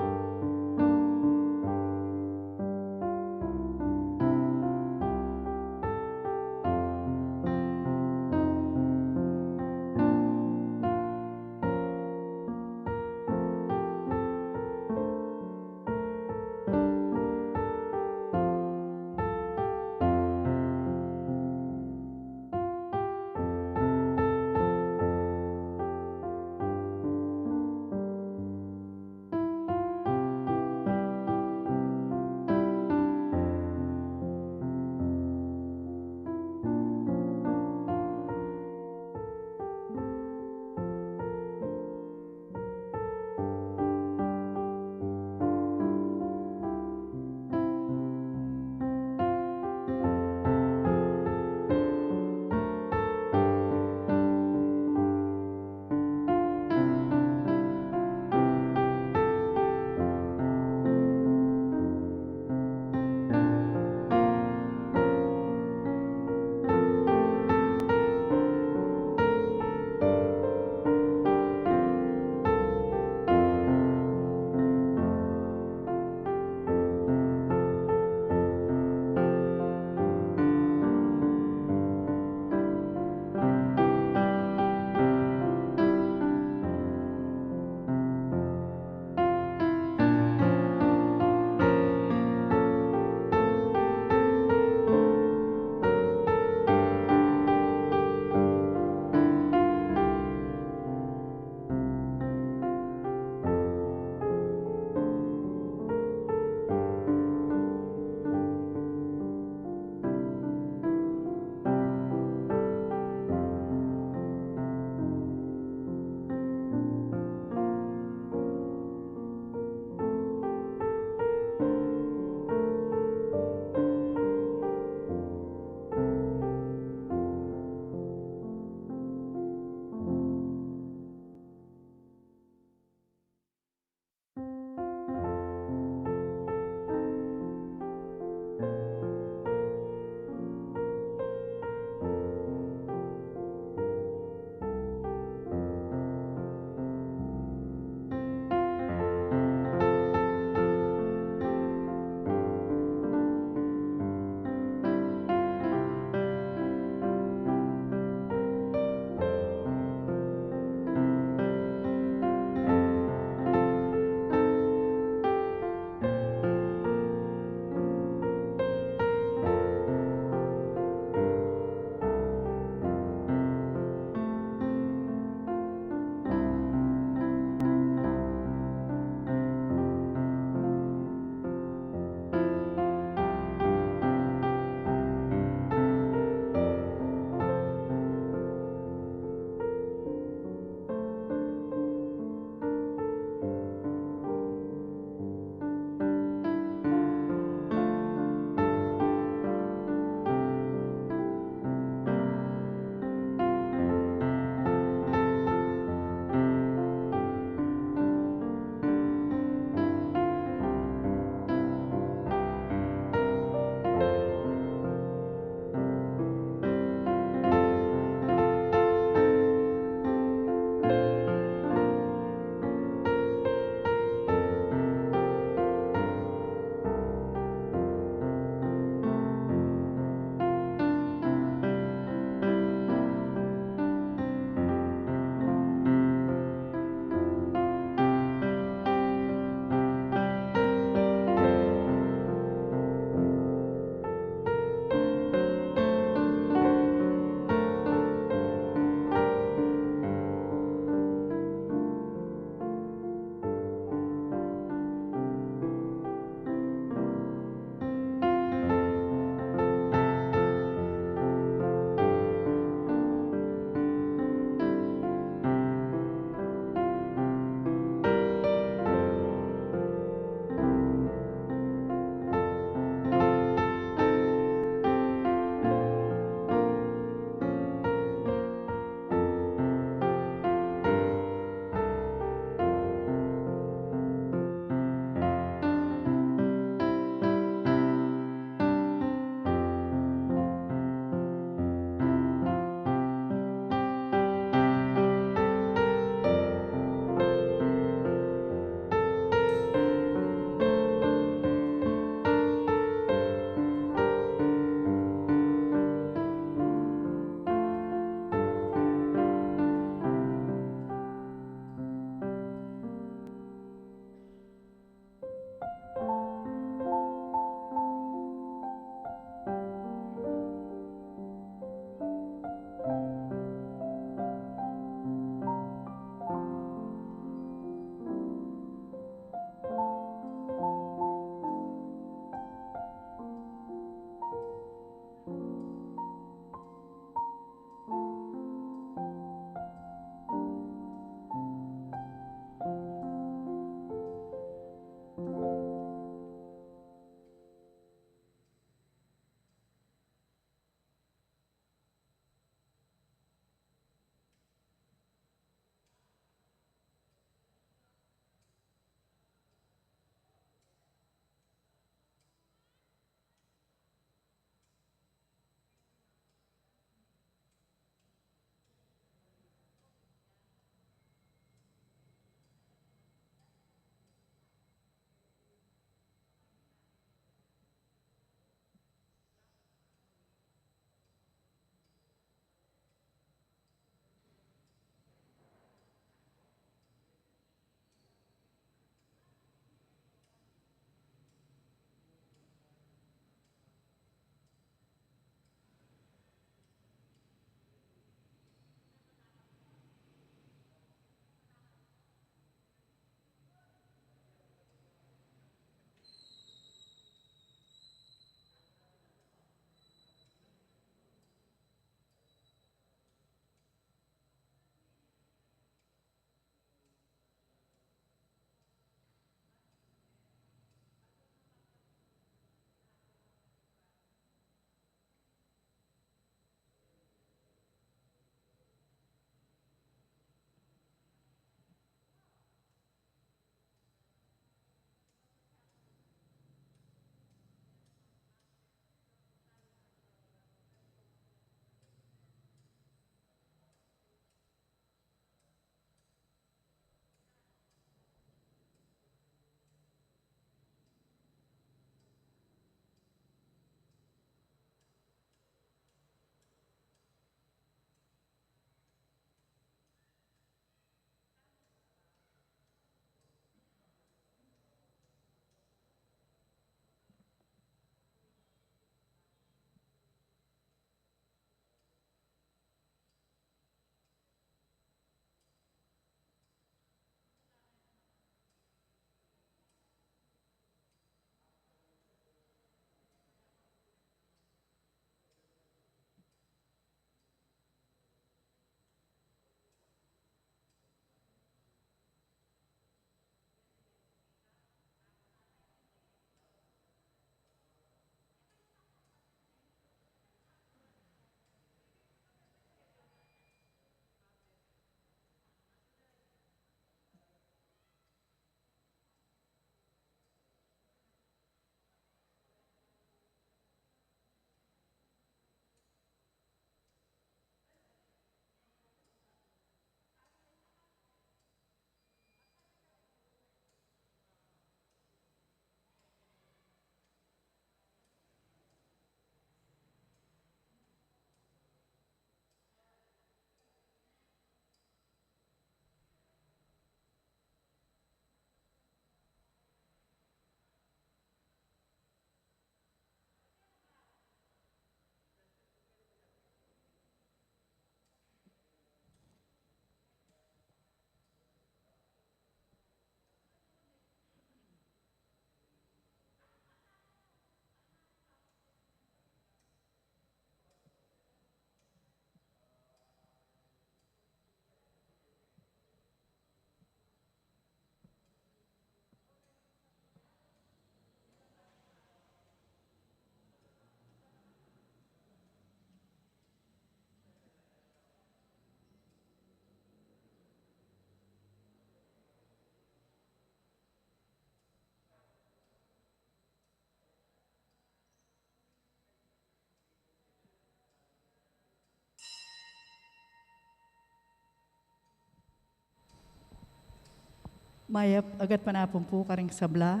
Mayap a gatpanapun pu karing sabla.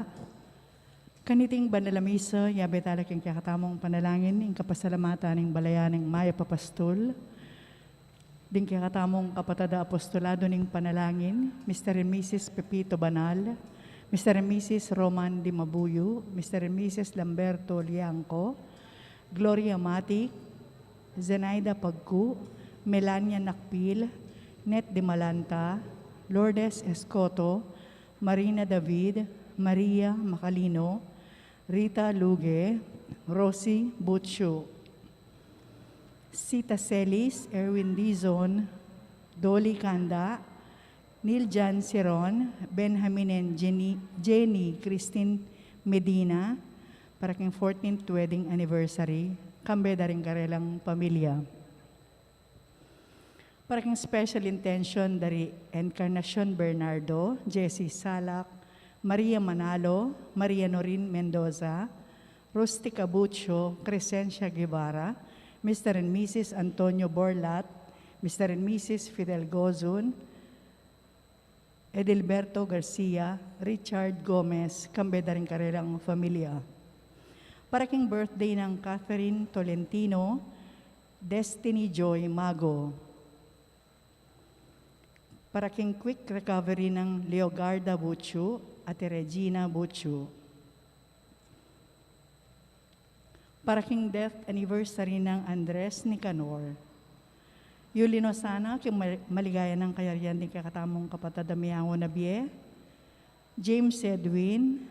Kaniting banal a misa, yabe tala king kekatamung panalangin ing kapasalamatan ning balayan ning Mayap a Pastul, ding kekatamung kapatad a apostolado ning panalangin, Mister and Missus Pepito Banal, Mister and Missus Roman Dimabuyo, Mister and Missus Lamberto Liangco, Gloria Matic, Zenaida Pagcu, Melania Nakpil, Net Dimalanta, Lourdes Escoto, Marina David, Maria Macalino, Rita Luge, Rosie Butchu, Sita Celis, Erwin Dizon, Dolly Kanda, Neil John Siron, Benjamin and Jenny, Jenny Christine Medina, para king fourteenth wedding anniversary, kambe da ring karelang pamilya. Para king special intention dari Encarnacion Bernardo, Jessie Salak, Maria Manalo, Maria Norin Mendoza, Rustica Bucho, Crescencia Guevara, Mister and Missus Antonio Borlat, Mister and Missus Fidel Gozun, Edilberto Garcia, Richard Gomez, kambe da ring karelang familia. Para king birthday nang Catherine Tolentino, Destiny Joy Mago. Para king quick recovery nang Leogarda Buchu at Regina Buchu. Para king death anniversary nang Andres Nicanor. Yuli no sana king mal-, maligaya nang kayarian ding kekatamung kapatad a miyawa na bie, James Edwin,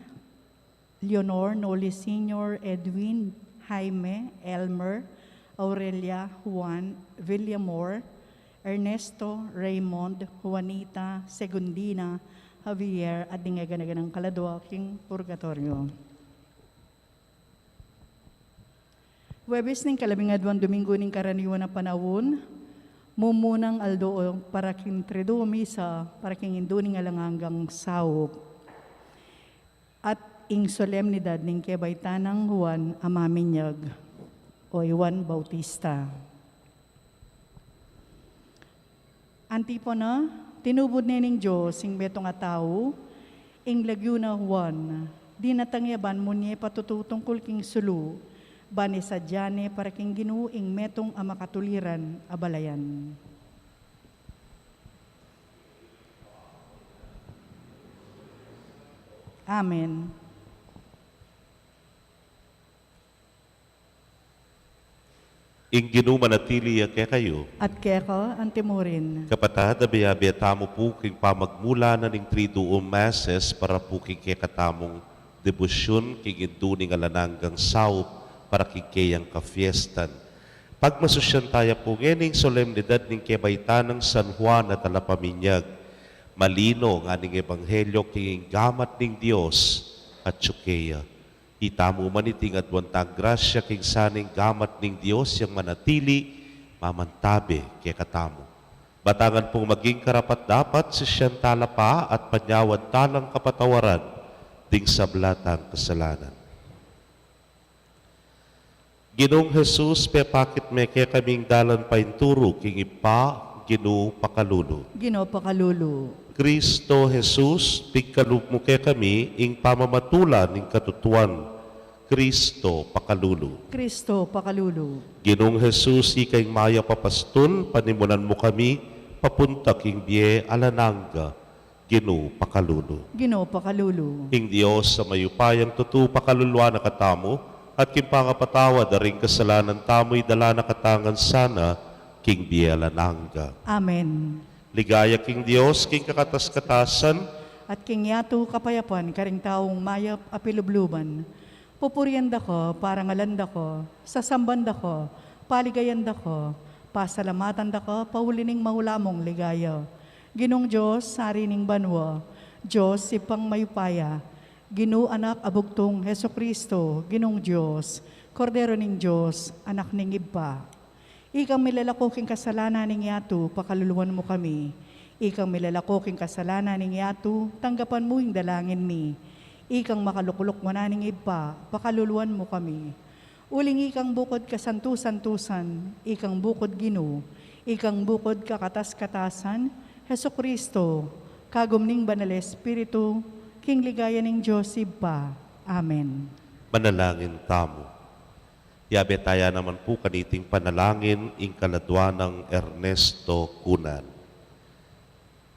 Leonor Noli Senior, Edwin, Jaime, Elmer, Aurelia, Juan, Villamor, Ernesto, Raymond, Juanita, Segundina, Javier, at ding egana-ganang kaladua king purgatoryo. Huwebes ning kalabing aduang Domingo ning karaniwan a panaun, mumunang aldo para king Triduum Misa, para king Indu ning Alang Anggang Saup. At ing solemnidad ning kebaitan nang Juan a Maminyag o i Juan Bautista. Antipona, tinubud ne ning Dios ing metung a tau, ing lagyu na Juan, dinatang ya ban munye patutu tungkul king sulu, ban isadia ne para king Ginu ing metung a makatuliran a balayan. Amen. Ing Ginu manatili ya kekayu. At keka antimurin. Kapatad, abe-abe tamu pu king pamagmula na ning Triduum Masses para pu king kekatamung debosyun king Indu ning Alang Anggang Saup para king keyang kafiestan. Pagmasusyan taya pu ngening solemnidad ning kebaitan nang San Juan a Talapaminyag. Malino ngan ing ebanghelyo king gamat ning Dios atyu keya. Itamu man iting aduan tang grasya king saning gamat ning Dios yang manatili, mamantabe kekatamu. Batangan pung maging karapat-dapat, sisian tala pa at panyawad talang kapatawaran ding sabla tang kasalanan. Ginung Jesus, pepakit me kekami ing dalan painturu king Ibpa, Ginu pakalulu. Ginu pakalulu. Kristo Jesus, pigkalub mu kekami ing pamamatula ning katutuan, Kristo pakalulu. Kristo pakalulu. Ginung Jesus, ika ing mayap a pastul, panimunan mu kami papunta king bie alang angga, Ginu pakalulu. Ginu pakalulu. Ing Dios a mayupayang tutu pakaluluan na katamu, at king pangapatawad da ring kasalanan tamu idala na katamu ngan sana king bie alang angga. Amen. Ligaya king Dios, king kakatas-katasan. At king yatu kapayapan karing taung mayap a pilubluban. Pupurian da ka, parangalan da ka, sasamban da ka, paligayan da ka, pasalamatan da ka, pauli ning maula mung ligaya. Ginung Dios, Ari ning banua, Dios Ibpang mayupaya, Ginu Anak a bugtung Jesucristo, Ginung Dios, Kordero ning Dios, Anak ning Ibpa. Ikang milalako king kasalanan ning yatu, pakaluluan mu kami. Ikang milalako king kasalanan ning yatu, tanggapan mu ing dalangin mi. Ikang makalukluk wanan ning Ibpa, pakaluluan mu kami. Uling ikang bukud kasantu-santusan, ikang bukud Ginu, ikang bukud kakatas-katasan, Jesucristo, Kagum ning Banal Espiritu, king ligaya ning Dios Ibpa. Amen. Manalangin tamu. Yabe taya naman pu kaniting panalangin ing kaladwa nang Ernesto Cunan.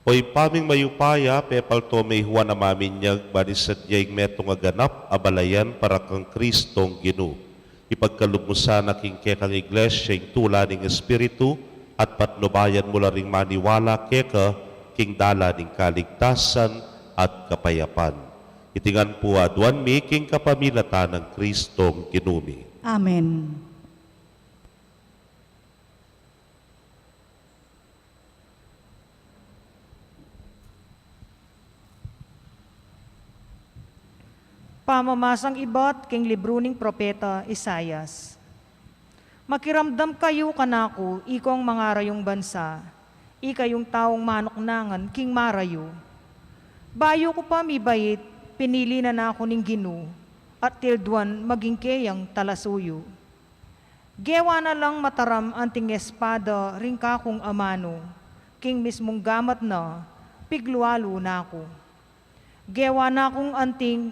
O Ibpa ming mayupaya, pepalto me i Juan a maminyag, ban isadia ing metung a ganap a balayan para kang Kristong Ginu. Ipagkalub mu sana king kekang Iglesia ing tula ning Espiritu, at patnubayan mu la ring maniwala keka king dalan ning kaligtasan at kapayapan. Iti ngan pu aduan mi king kapamilatan nang Kristong Ginu mi. Amen. Pamamasang ibat king libru ning propeta Isaias. Makiramdam kayu kanaku, ikong mangarayung bansa, ikayung taung manuknangan king marayu. Bayu ku pa mibait, pinili na naku ning Ginu, at tilduan maging keyang talasuyu. Gewa na lang mataram anting espada ring kakung amanu, king mismung gamat na, piglualu na ku. Gewa na kung anting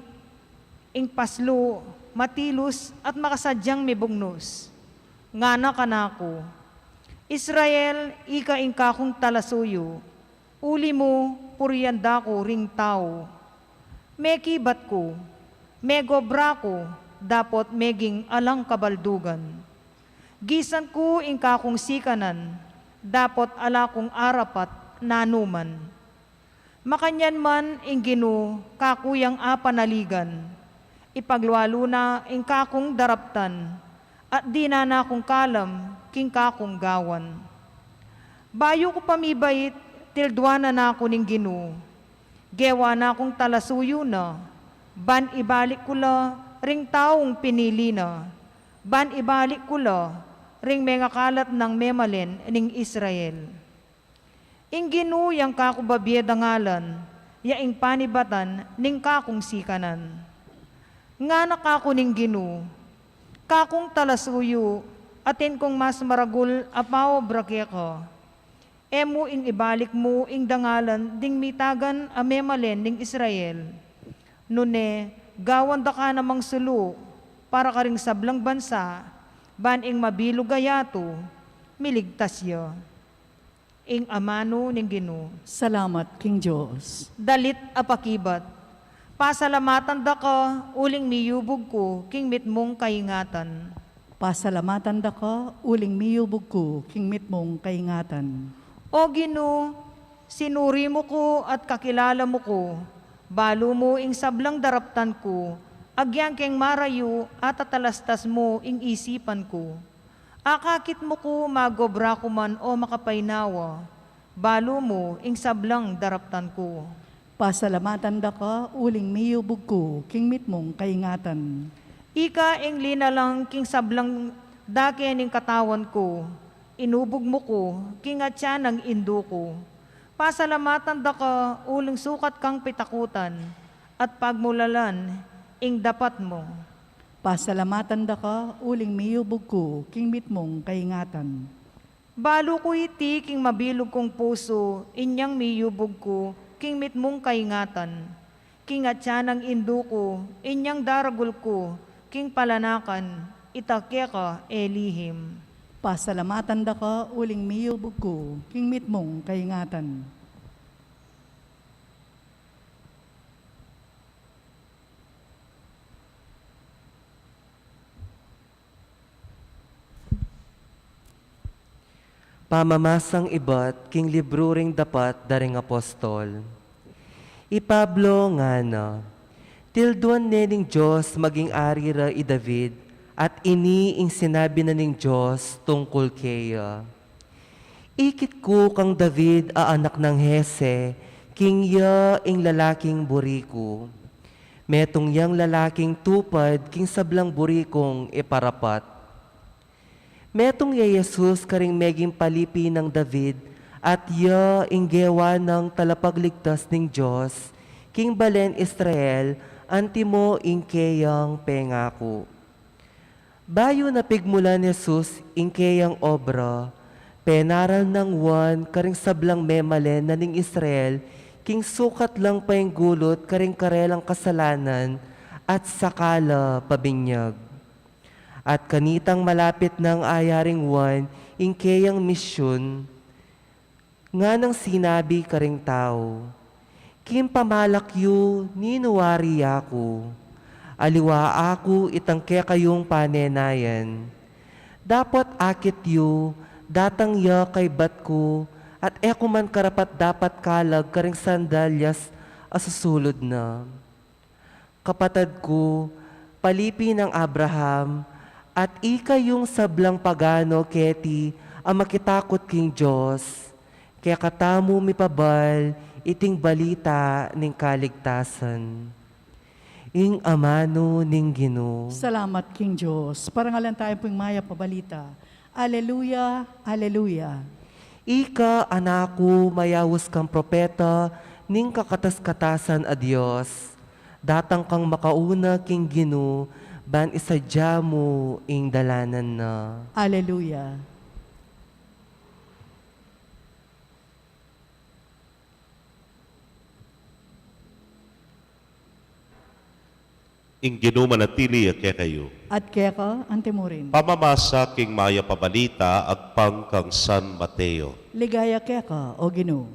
ing paslu, matilus at makasadyang mibugnus. Ngana kanaku, Israel, ika ing kakung talasuyu, uli mu, purian da ku ring tau. Mekibat ku, megobra ku, dapot meging alang kabaldugan. Gisan ku ing kakung sikanan, dapot ala kung arapat nanuman. Makanyan man ing Ginu kaku yang apanaligan, ipaglualu na ing kakung daraptan, at dinan na kung kalam king kakung gawan. Bayu ku pa mibait, tilduan na naku ning Ginu. Gewa na kung talasuyu na, ban ibalik ku la ring taung pinili na, ban ibalik ku la ring mengakalat nang memalen ning Israel. Ing Ginu yang kaku babie dangalan, ya ing panibatan ning kakung sikanan. Ngana kaku ning Ginu, kakung talasuyu, atin kung mas maragul a paobra keka. E mu ing ibalik mu ing dangalan ding mitagan a memalen ning Israel. Nune, gawan da ka namang sulu para karing sablang bansa, ban ing mabilug a yatu, miligtas ya. Ing amanu ning Ginu. Salamat king Dios. Dalit a pakibat. Pasalamatan da ka, uling miyubug ku king mitmung kaingatan. Pasalamatan da ka, uling miyubug ku king mitmung kaingatan. O Ginu, sinuri mu ku at kakilala mu ku, balu mu ing sablang daraptan ku, agyang keng marayu at tatalastas mu ing isipan ku. Akakit mu ku, magobra ku man o makapainawa, balu mu ing sablang daraptan ku. Pasalamatan da ka, uling miyubug ku king mitmung kaingatan. Ika ing linalang king sablang dake ning katawan ku, inubug mu ku king atian nang indu ku. Pasalamatan da ka, uling sukat kang pitakutan, at pagmulalan ing dapat mu. Pasalamatan da ka, uling miyubug ku king mitmung kaingatan. Balu ku iti king mabilug kung pusu, inyang miyubug ku king mitmung kaingatan. King atian nang indu ku, inyang daragul ku king palanakan, ita keka e lihim. Pasalamatan da ka, uling miyubug ku king mitmung kaingatan. Pamamasang ibat king libru ring dapat da ring apostol. I Pablo ngana, tilduan ne ning Dios maging ari ra i David, at ini ing sinabi na ning Dios tungkul keya. Ikit ku kang David a anak nang Jese, king ya ing lalaking buri ku. Metung yang lalaking tupad king sablang buri kung iparapat. Metung ya i Jesus karing meging palipi nang David, at ya ing gewa nang talapagligtas ning Dios king balen Israel, antimo ing keyang pengaku. Bayu na pigmulan Jesus ing keyang obra, penaral nang Juan karing sablang memalen na ning Israel king sukat lang painggulut karing karelang kasalanan at saka la pabinyag. At kanitang malapit nang ayaring Juan ing keyang misyun, nganang sinabi karing tau, "King pamalak yu, ninu wari ya ku? Aliwa ya ku itang kekayung panenayan. Dapot akit yu, datang ya kaybat ku, at e ku man karapat-dapat kalag karing sandalyas a susulud na." Kapatad ku, palipi nang Abraham, at ikayung sablang pagano keti a makitakut king Dios, kekatamu mipabal iting balita ning kaligtasan. Ing amanu ning Ginu. Salamat king Dios. Parangalan tamu pu ing mayap a balita. Aleluya, aleluya. Ika, anak ku, mayaus kang propeta ning kakatas-katasan a Dios. Datang kang makauna king Ginu, ban isadya mu ing dalanan na. Aleluya. Ing Ginu manatili ya kekayu. At keka antimurin. Pamamasa king mayap a balita agpang kang San Mateo. Ligaya keka, O Ginu.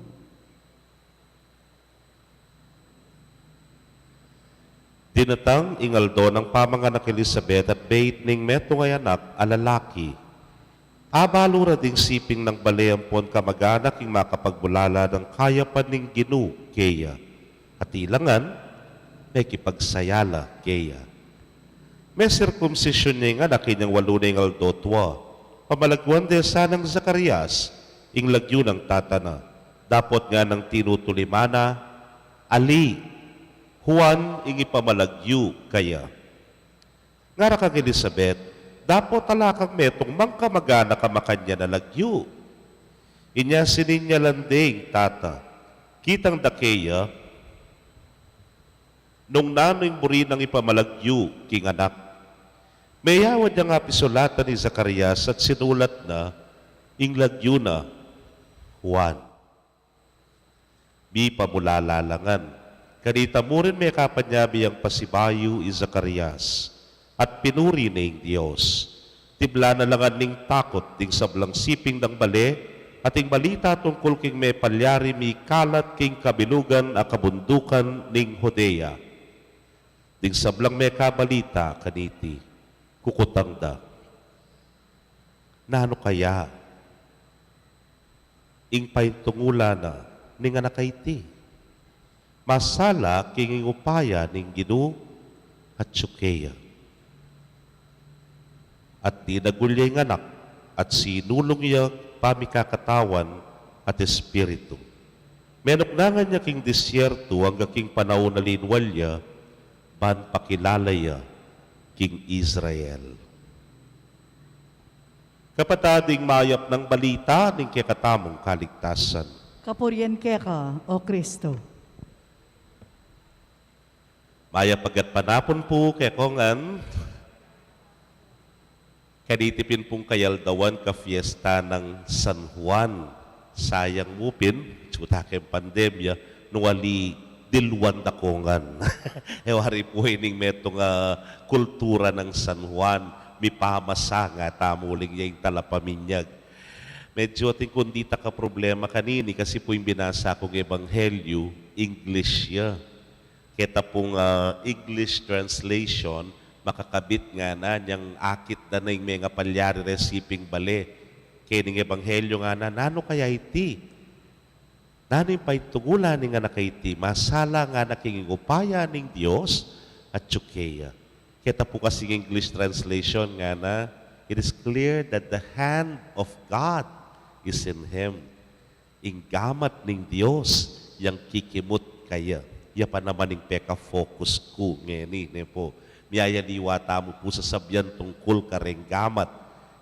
Dinatang ing aldo nang pamanganak Elisabet at beit ning metung a anak a lalaki. Abalu ra ding siping nang bale ampon kamag-anak ing makapagmulala nang kayapan ning Ginu keya. At ila ngan, mekipagsaya la keya. Mesirkumsisyun ne ing anak inyang walu neng aldo tua. Pamalagwan de sanang Zacarias ing lagyu nang tata na. Dapot nganang tinutuliman na, "Ali, Juan ing ipamalagyu kaya." Ngara kang Elisabet, "Dapot ala kang metung mang kamag-anak a makanyan a lagyu." Inya sininyalan de ing tata. Kitang da keya nung nanu ing buri nang ipamalagyu king anak. Meyawad yang apisulatan i Zacarias at sinulat na ing lagyu na Juan. Mipamulala la ngan. Kanita mu rin mekapanyabi yang pasibayu i Zacarias, at pinuri ne ing Dios. Tibla na la ngan ning takut ding sablang siping nang bale, at ing balita tungkul king mepalyari mikalat king kabilugan a kabundukan ning Judea. Ding sablang mekabalita kaniti, kukutang da, "Nanu kaya ing paintungulan na ning anak a iti? Masala king ing upaya ning Ginu atyu keya." At dinagul ya ing anak, at sinulung ya pamikakatawan at espiritu. Menuknangan ya king disyertu angga king panaun a linwal ya, ban pakilala ya king Israel. Kapatad, ing mayap nang balita ning kekatamung kaligtasan. Kapurian keka, O Kristo. Mayap a gatpanapun pu kekongan. Kaniti pin pung kayaldawan kafiesta nang San Juan. Sayang mu pin, atyu ta keng pandemya, nung ali diluan da kongan. E wari pu ining metung a kultura nang San Juan, mipamasa nga tamu uling ya ing talapaminyag. Medyo atin kung dita ka problema kanini kasi pu ing binasa kung ebanghelyu, English ya. Keta pung, ah, English translation, makakabit ngana, nyang akit da na ing mengapalyari reng siping bale. Keng ebanghelyu ngana, nanu kaya iti? Nanu ing paintungulan ning anak a iti? Masala ngana king upaya ning Dios atyu keya. Keta pu kasing English translation ngana, it is clear that the hand of God is in him. Ing gamat ning Dios yang kikimut kaya. Ya pa naman ing peka-focus ku ngeni, ne pu. Miyayaliwa tamu pu sasabian tungkul kareng gamat.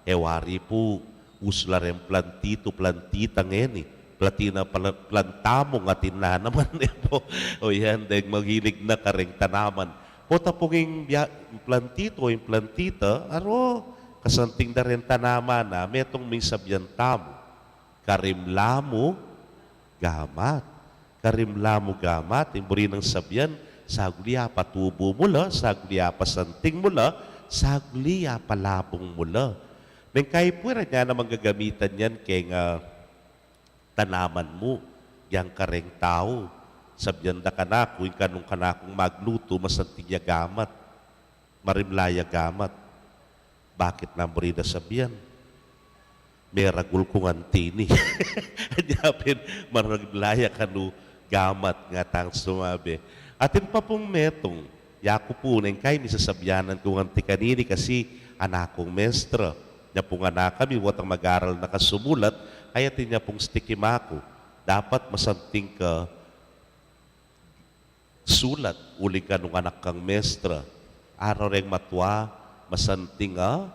E wari pu, usu la reng plantito, plantita ngeni. Platina, pla-, plantamung atin na naman, ne pu. O yan, deng mahilig na kareng tanaman. Pota pung ing bia-, plantito, ing plantita, aro, kasanting da reng tanaman na, metung ming sabian tamu. Karimla mu gamat. Tarimla mu gamat, ing buri nang sabian, saguli apatubu mu la, saguli apasanting mu la, saguli apalabung mu la. Neng kayi pu, ira nya namang gagamitan yan keng, ah, tanaman mu, yang kareng tau. Sabian da kanaku, ing kanung kanakung maglutu, masanting ya gamat. Marimla ya gamat. Bakit na mu ri da sabian? Meragul kung antini. Nya pin, marimla ya kanu gamat nga tang sumabi. Atin pa pung metung, yaku pu neng kayi misasabianan kung anti kanini kasi anakung mestra. Nya pung anak kami, watang mag-aral na ka sumulat, ay atin ya pung sticky maku. Dapat masanting ka sulat, uling kanung anak kang mestra. Araw reng matua, masanting a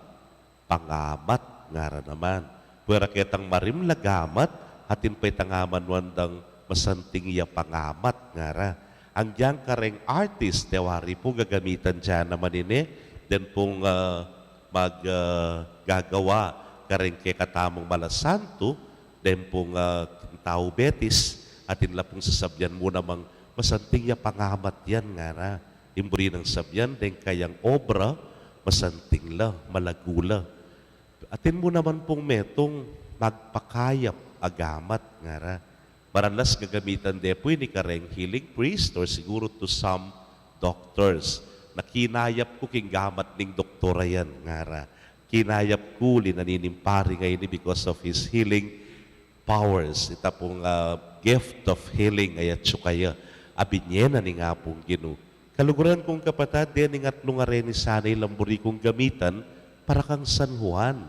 pangamat, ngara naman. Pwera ketang marimla gamat, atin pa itang amanuan dang masanting ya pangamat, ngara. Agyang kareng artist, de wari pu gagamitan da naman ini, den pung, ah, mag, ah, gagawa kareng kekatamung malasantu, den pung, ah, tau betis, atin la pung sasabian mu namang masanting ya pangamat yan, ngara. Ing buri nang sabian, deng kayang obra, masanting la, malagu la. Atin mu naman pung metung, magpakayap a gamat, ngara. Maralas gagamitan de pu ini kareng healing priest or siguro to some doctors. Na kinayap ku king gamat ning doktor a yan, ngara. Kinayap ku, uli na nining pari ngeni, because of his healing powers, ita pung, ah, gift of healing a atyu kaya, a binie na ning Apung Ginu. Kaluguran kung kapatad, dening atlu a reni sana ilang buri kung gamitan para kang San Juan.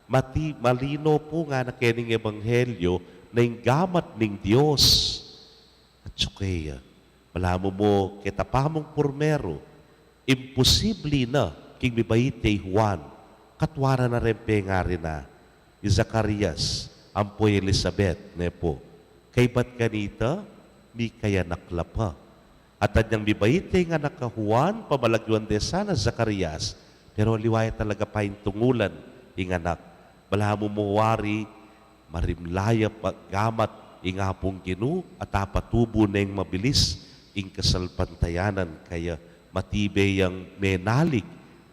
Mati-, malino pu ngana keni ing ebanghelyo na ing gamat ning Dios atyu keya. Balamu mu keta pa mung purmeru, imposibli na king mibait ya i Juan, katwara na ren pengari na, i Zacarias, ampo i Elisabet, ne pu. Kaybat kanita, mikayanak la pa. At anyang mibait ya ing anak a Juan, pamalagyuan de sana Zacarias, pero aliwa ya talaga pa ing tungulan ing anak. Balamu mu wari, marimla ya pa gamat ing Apung Ginu, at apatubu neng mabilis ing kasalpantayanan kaya, matibe yang menalig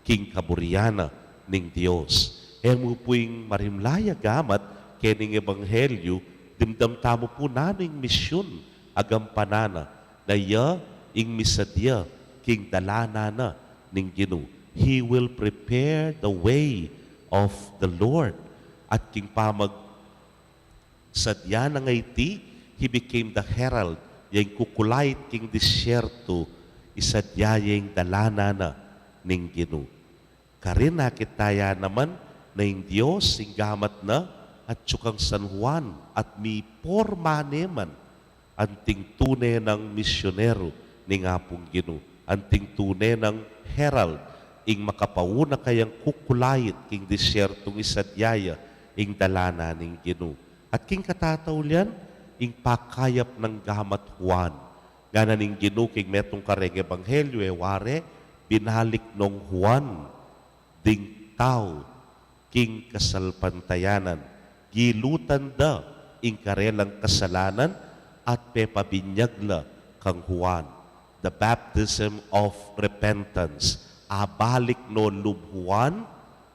king kaburian na ning Dios. E mu pu ing marimla ya gamat kening ebanghelyo, dimdam tamu pu nanu ing misyun a gampanan na, na iya ing misadya king dalanan na ning Ginu. He will prepare the way of the Lord. At king pamagsadya nang iti, he became the herald, ya ing kukulait king disyerto, isadya ya ing dalanan na ning Ginu. Karin akit taya naman na ing Dios, ing gamat na, atyu kang San Juan, at miporma ne man anting tune nang misyonero ning Apung Ginu, anting tune nang herald, ing makapauna kayang kukulait king disyertung isadya ya ing dalanan ning Ginu. At king katataulian, ing pakayap nang gamat Juan. Ngana ning Ginu king metung kareng ebanghelyo, e ware, binalik nong Juan ding tau king kasalpantayanan. Gilutan da ing karelang kasalanan at pepabinyag la kang Juan. The baptism of repentance. Abalik no lub Juan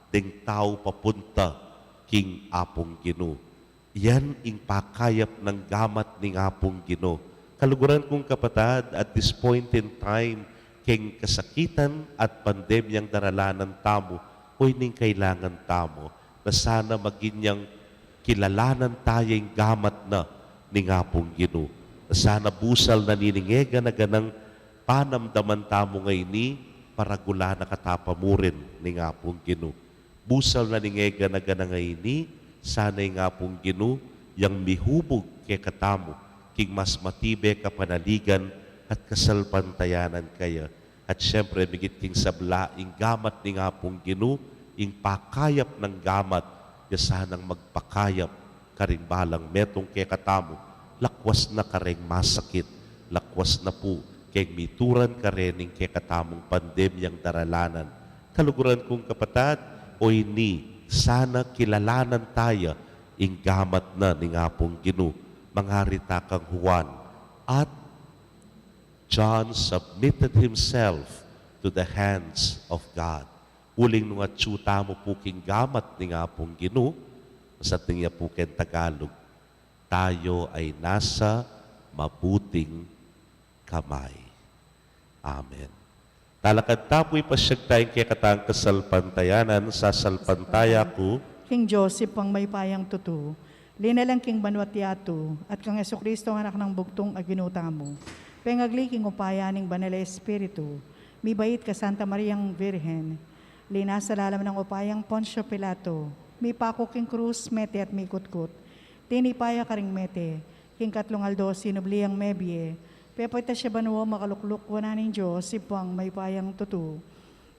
ding tau papunta king Apung Ginu. Yan ing pakayap nang gamat ning Apung Ginu. Kaluguran kung kapatad, at this point in time, keng kasakitan at pandemyang daralanan tamu, o ining kailangan tamu, na sana maging yang kilalanan taya ing gamat na ning Apung Ginu. Na sana busal na nining e gana-ganang panamdaman tamu ngeni, paragulan na katamu pa murin ning Apung Ginu. Busal na ning e gana-gana ngeni, sana ing Apung Ginu yang mihubug kekatamu king mas matibe kapanaligan at kasalpantayanan kaya. At siyempre, migit king sabla, ing gamat ning Apung Ginu, ing pakayap nang gamat, ya sanang magpakayap karing balang metung kekatamu, lakwas na kareng masakit, lakwas na pu keng mituran karening kekatamung pandemyang daralanan. Kaluguran kung kapatad, o ini, sana kilalanan taya ing gamat na ning Apung Ginu, mangari ta kang Juan, At John submitted himself to the hands of God. Uling nung atyu tamu pu king gamat ning Apung Ginu, masating ya pu keng Tagalog, tayo ay nasa mabuting kamay. Amen. Talakad ta pu, ipasyag taya ing kekatang kasalpantayanan. Sasalpantaya ku king Dios, Ibpang mayupayang tutu, linalang king banua't yatu, at kang Jesucristo, Anak nang bugtung a Ginu tamu, pengagli king upaya ning Banal a Espiritu, mibait kang Santa Mariang Virgen, linasa lalam nang upayang Poncio Pilato, mipaku king krus, mete at mikutkut, tinipa ya karing mete, king katlung aldo sinubli yang mebie, pepaitas ya banua, makalukluk wanan ning Dios, Ibpang mayupayang tutu.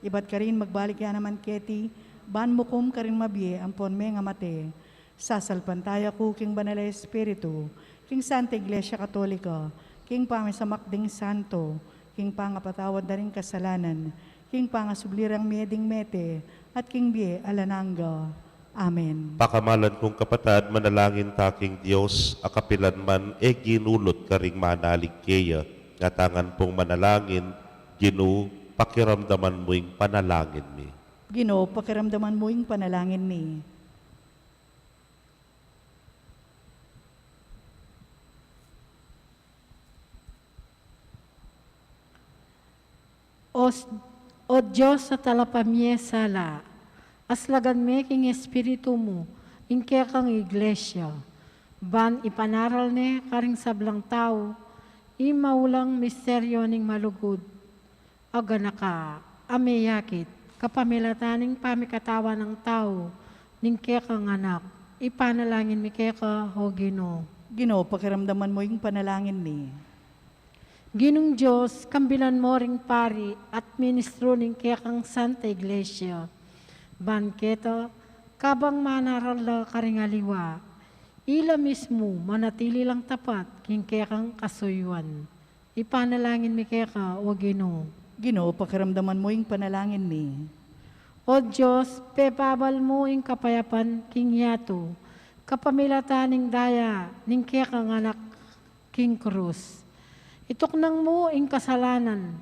Ibat karin magbalik ya naman keti, ban mukum karing mabie ampon mengamate. Sasalpantaya ku king Banal a Espiritu, king Santa Iglesia Katolika, king pamisamak ding santo, king pangapatawad da ring kasalanan, king pangasubli rang mie ding mete, at king bie alang angga. Amen. Pakamalan kung kapatad, manalangin ta king Dios, a kapilan man e ginulut karing manalig keya, ngatanan pung manalangin. Ginu, pakiramdaman mu ing panalangin mi. Ginu, pakiramdaman mu ing panalangin mi. O s-, O Dios a talapamie sala, aslagan me king Espiritu mu ing kekang Iglesia, ban ipanaral ne karing sablang tau ing maulang misteryo ning malugud a ganaka, a meyakit kapamilatan ning pamikatawan nang tau ning kekang Anak. Ipanalangin mi keka, O Ginu. Ginu, pakiramdaman mu ing panalangin mi. Ginung Dios, kambilan mo ring pari at ministru ning kekang Santa Iglesia, ban keta, kabang manaral la karing aliwa, ila mismu manatili lang tapat king kekang kasuyuan. Ipanalangin mi keka, O Ginu. Ginu, pakiramdaman mu ing panalangin mi. O Dios, pepabal mu ing kapayapan king yatu kapamilatan ning daya ning kekang Anak king krus. Ituknang mu ing kasalanan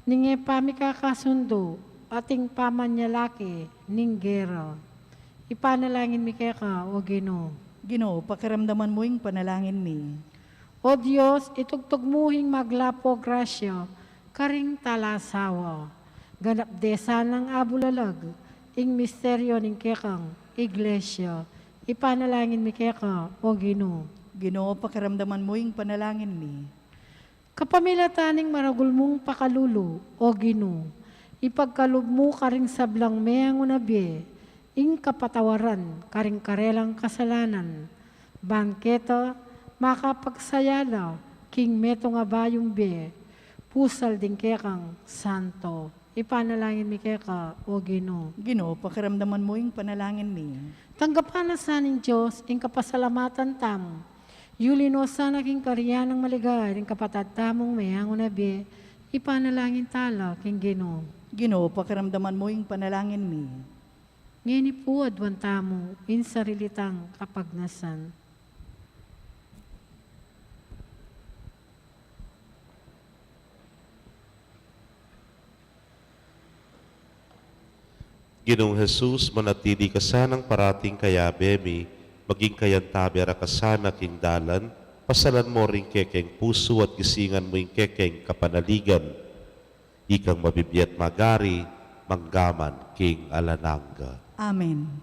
ning e pamikakasundu at ing pamanyalaki ning gera. Ipanalangin mi keka, O Ginu. Ginu, pakiramdaman mu ing panalangin mi. O Dios, itugtug mu ing maglapo grasya karing talasawa, ganap de sanang abulalag ing misteryo ning kekang Iglesia. Ipanalangin mi keka, O Ginu. Ginu, pakiramdaman mu ing panalangin mi. Kapamilatan ning maragul mung pakalulu, O Ginu, ipagkalub mu karing sablang mengauna bie ing kapatawaran karing karelang kasalanan, ban keta makapagsaya la king metung a bayung bie pusal ding kekang santo. Ipanalangin mi keka, O Ginu. Ginu, pakiramdaman mu ing panalangin mi. Tanggapan na sa ning Dios ing kapasalamatan tamu. Yuli no sana king karian nang maligaya ring kapatad tamung mengauna bie. Ipanalangin ta la king Ginu. Ginu, pakiramdaman mu ing panalangin mi. Ngeni pu aduan tamu ing sarili tang kapagnasan. Ginung Jesus, manatili ka sanang parating kayabe mi, maging kayantabe ra ka sana king dalan, pasalan mo ring kekeng pusu at gisingan mu ing kekeng kapanaligan. Ikang mabibie at magari, mangga man king alang angga. Amen.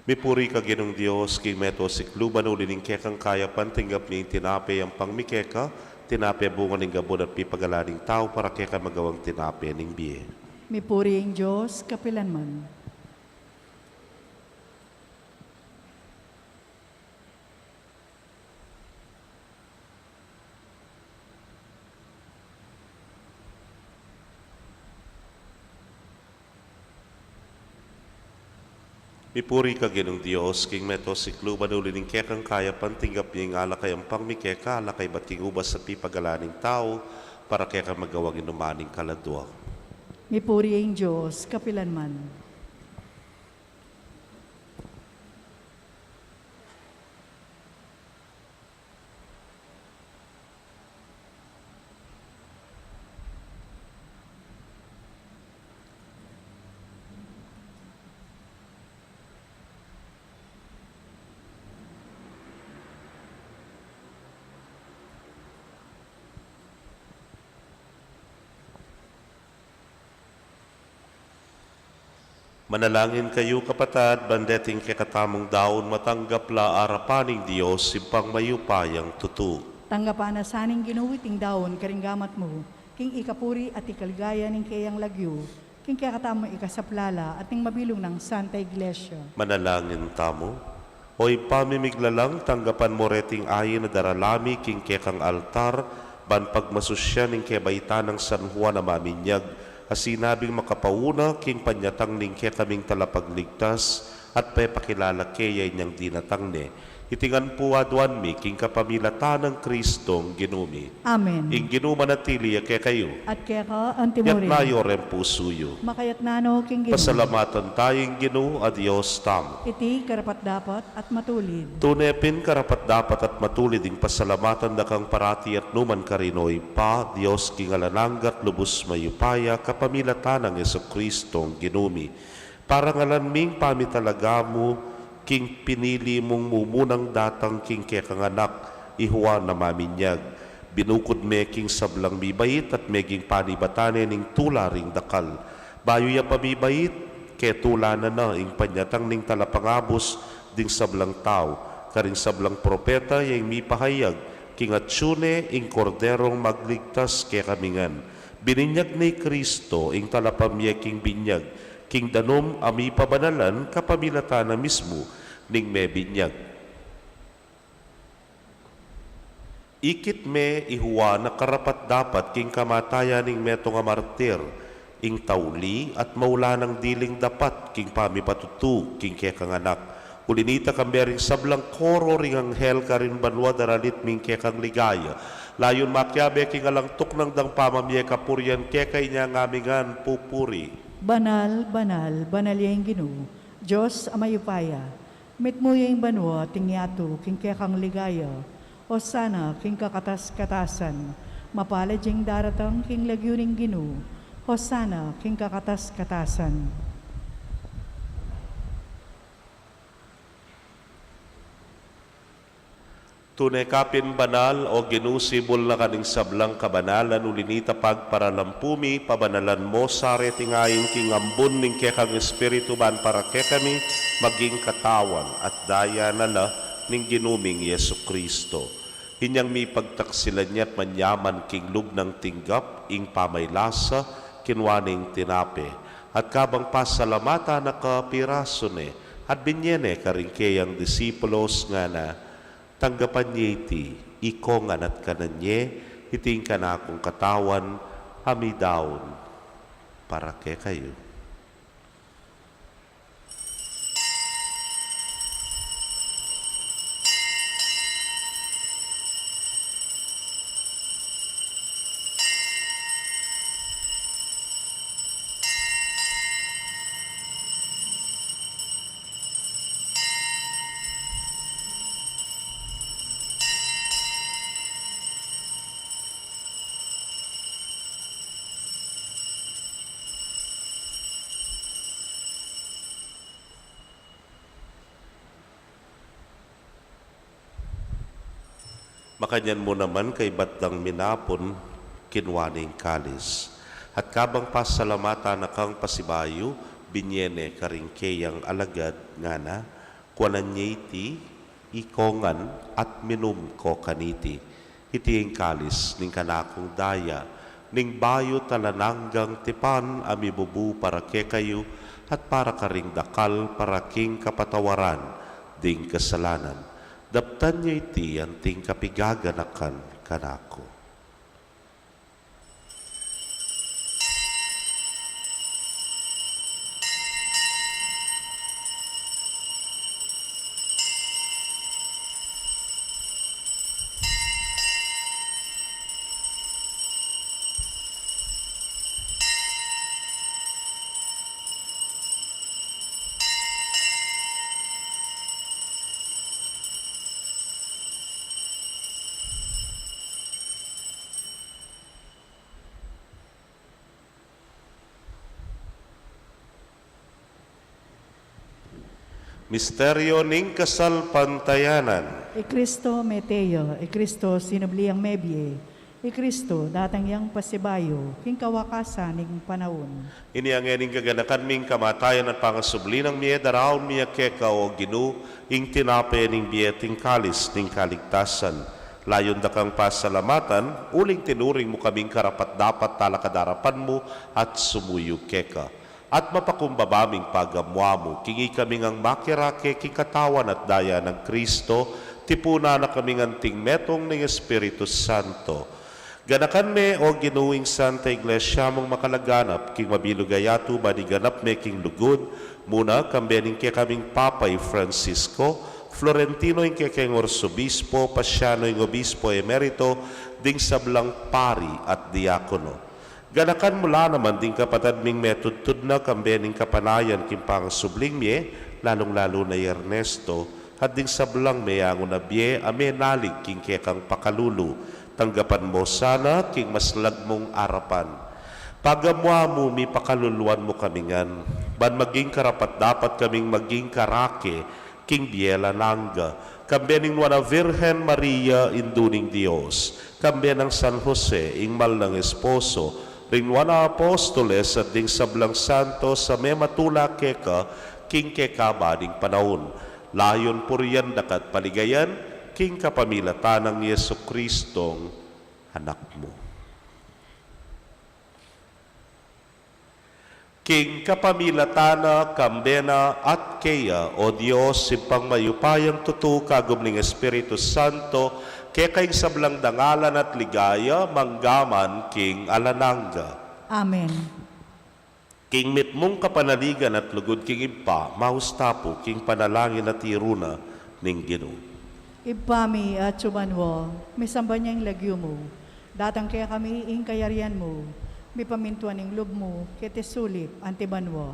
Mipuri ka Ginung Dios, king meto sikluban uli ning kekang kayapan, tinggap mi ing tinape, yampang mi keka, tinape bunga ning gabun at pipagalan ning tau, para keka magawang tinape ning bie. Mipuri ing Dios, kapilan man. Mipuri ka Ginung Dios, king meto sikluban uli ning kekang kayapan, tinggap mi ing alak a yampang mi keka, alak a ibat king ubas at pipagalan ning tau, para keka magawang inuman ning kaladua. Mipuri ing Dios, kapilan man. Manalangin kayu, kapatad, ban deting kekatamung daun matanggap la arapan ning Dios, Ibpang mayupayang tutu. Tanggapan na sa ning Ginu iting daun karing gamat mu, king ikapuri at ikaligaya ning keyang lagyu, king kekatamung ikasaplala at ning mabilung nang Santa Iglesia. Manalangin tamu. O Ibpa ming miglalang, tanggapan mu reting ayin a darala mi king kekang altar, ban pagmasusyan ning kebaitan nang San Juan a Maminyag, a sinabing makapauna king panyatang ning kekaming Talapagligtas, at pepakilala keya inyang dinatang ne. Iti ngan pu aduan mi king kapamilatan nang Kristong Ginu mi. Amen. Ing Ginu manatili ya kekayu. At keka antimurin. Itas yu ring pusu yu. Makaitas no king Ginu. Pasalamatan taya ing Ginu a Dios tamu. Iti karapat-dapat at matulid. Tune pin karapat-dapat at matulid ing pasalamatan da kang parati at nukarin man, O Ibpa, Dios king alang angga at lubus mayupaya, kapamilatan nang Jesukristong Ginu mi. Parangalan ming pamitalaga mu king pinili mung mumunang datang king kekang Anak, i Juan a Maminyag. Binukud me king sablang mibait at meging panibatan ne ning tula ring dakal. Bayu ya pa mibait, ketulanan na ing panyatang ning Talapangabus ding sablang tau, karing sablang propeta ya ing mipahayag king atsu ne ing Korderong magligtas kekami ngan. Bininyag ne i Kristo, ing talapamye king binyag, king danum a mipabanalan kapamilatan na mismu ning mebinyag. Ikit me i Juan a karapat-dapat king kamatayan ning metung a martir, ing tauli at maulan nang diling dapat king pamipatutu king kekang Anak. Uli nita, kambe ring sablang koro ring anghel karin banua daralit mi ing kekang ligaya. Layun makiabe king alang tuknang dang pamamye kapurian keka, inya ngan pupuri. Banal, banal, banal ya ing Ginu, Dios a mayupaya. Mitmu ya ing banua at ing yatu king kekang ligaya. Hosana king kakatas-katasan. Mapalad ya ing daratang king lagyu ning Ginu. Hosana king kakatas-katasan. Tune ka pin banal, O Ginu, sibul na ka ning sablang kabanalan, uli nita pagparalampu mi, pabanalan mo sa reting ayin king ambun ning kekang Espiritu, ban para kekami maging katawan at daya na la ning Ginu ming Jesucristo. Inyang mipagtaksilan ya at manyaman king lub nang tinggap ing pamaylasa, kinua ne ing tinape, at kabang pasalamatan na ka, pirasu ne, at binye ne karing keyang disipulos, ngana: Tanggapan ye iti ikong ngan at kanan ye, iti ing kanakung katawan a midaun para kekayu. Makanyan mu naman kaybat dang minapun, kinua ne ing kalis, at kabang pasalamatan na kang pasibayu, binye ne karing keyang alagad, ngana: Kuanan ye iti, ikongan, at minum ko kaniti. Iti ing kalis ning kanakung daya, ning bayu at alang anggang tipan, a mibubu para kekayu at para karing dakal para king kapatawaran ding kasalanan. Daptan ye iti anting kapigaganakan kanaku. Misteryo ning kasalpantayanan. I Kristo mete ya, i Kristo sinubli yang mebie, i Kristo datang yang pasibayu, king kawakasan ning panaun. Inya ngening gaganakan mi ing kamatayan at pangasubli nang mie, daraun mi keka, o Ginu, ing tinape ning bie at ing kalis ning kaligtasan. Layun da kang pasalamatan, uling tinuring mu kaming karapat-dapat talakad arapan mu at sumuyu keka. At mapakumbaba ming pagamuamu, king ikami ngang makirake king katawan at daya nang Kristo, tipunan na kaming anting metung ning Espiritu Santo. Ganakan me, o Ginu, ing Santa Iglesia mung makalaganap king mabilug a yatu, ban iganap me king lugud, muna kambe ning kekaming Papa i Francisco, Florentino ing kekeng Arsobispo, Pasiano ing Obispo Emerito, ding sablang pari at diakono. Ganakan mu la naman ding kapatad ming metudtud na kambe ning kapanayan king pangasubling mie, lalung-lalu na i Ernesto, at ding sablang meangu na bie a menalig king kekang pakalulu. Tanggapan mu sana king maslag mung arapan. Pagamuamu, mipakaluluan mu kami ngan, ban maging karapat-dapat kaming maging karake king bie alang angga, kambe ning Nuan a Virgen Maria, Indu ning Dios, kambe nang San Jose, ing mal nang esposo, ring Nuan a Apostoles, at ding sablang santos a mematula keka king kekaba ning panaun. Layun purian da ka at paligayan, king kapamilatan nang Jesucristong Anak mu. King kapamilatan na, kambe na, at keya, o Dios, Ibpang mayupayang tutu, kagum ning Espiritu Santo, keka ing sablang dangalan at ligaya, manggaman king alang angga. Amen. King mitmung kapanaligan at lugud king Ibpa, maus ta pu king panalangin a tiru na ning Ginu. Ibpa mi, atsu ka banua, misamban ya ing lagyu mu, datang kekami ing kayarian mu, mipamintuan ing lub mu, keti sulip anti banua.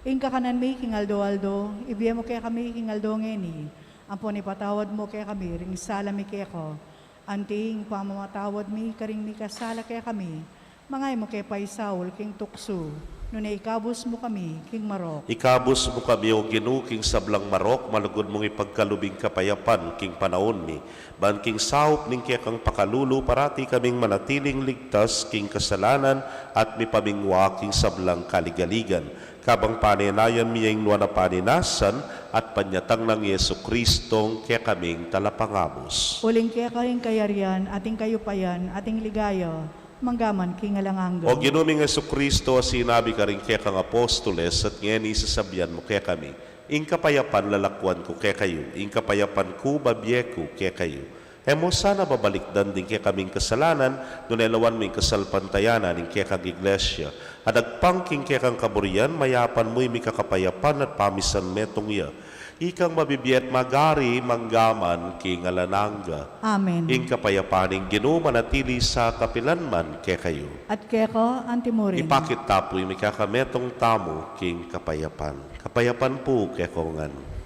Ing kakanan mi king aldo-aldo, ibie mu kekami king aldo ngeni, ampon ipatawad mu kekami ring sala mi keka, anti ing pamamatawad mi karing mikasala kekami, manga e mu ke paisaul king tuksu, nune ikabus mu kami king marok. Ikabus mu kami, o Ginu, king sablang marok, malugud mung ipagkalub ing kapayapan king panaun mi, ban king saup ning kekang pakalulu parati kaming manatiling ligtas king kasalanan at mipamingwa king sablang kaligaligan. Kabang panenayan mi ya ing nuan a paninasan at panyatang nang Jesucristong kekaming Talapangabus. Uling keka ing kayarian at ing kayupayan at ing ligaya, manggaman king alang angga. O Ginu ming Jesucristo, a sinabi karing kekang apostoles, at ngeni sasabian mu kekami, ing kapayapan lalakwan ku kekayu, ing kapayapan ku babie ku kekayu. E mu sana babalikdan ding kekaming kasalanan, nune lawan mu ing kasalpantayanan ning kekang Iglesia. Adagpang king kekang kaburian, mayapan mu ing mikakapayapan at pamisan metung ya. Ikang mabibie at magari manggaman king alang angga. Amen. Ing kapayapan ning Ginu manatili sa kapilan man kekayu. At keka antimurin. Ipakit ta pu ing mikakametung tamu king kapayapan. Kapayapan pu kekongan.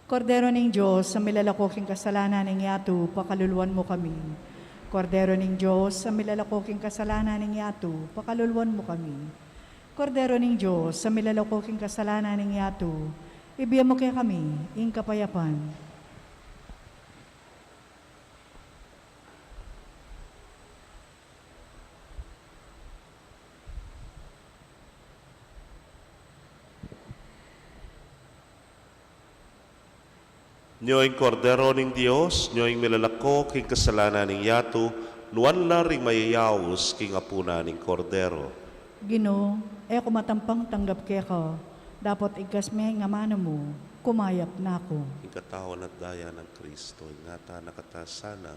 Kordero ning Dios, a milalako king kasalanan ning yatu, pakaluluan mu kami. Kordero ning Dios, a milalako king kasalanan ning yatu, pakaluluan mu kami. Kordero ning Dios, a milalako king kasalanan ning yatu, ibie mu kekami ing kapayapan. Nyo ing Kordero ning Dios, nyo ing milalako king kasalanan ning yatu, nuan la ring mayayaus king apunan ning Kordero. Ginu, e ku matampang tanggap keka, dapot igkas me ing amanu mu, kumayap na ku. Ing katawan at daya nang Kristo, ingatan na kata sana,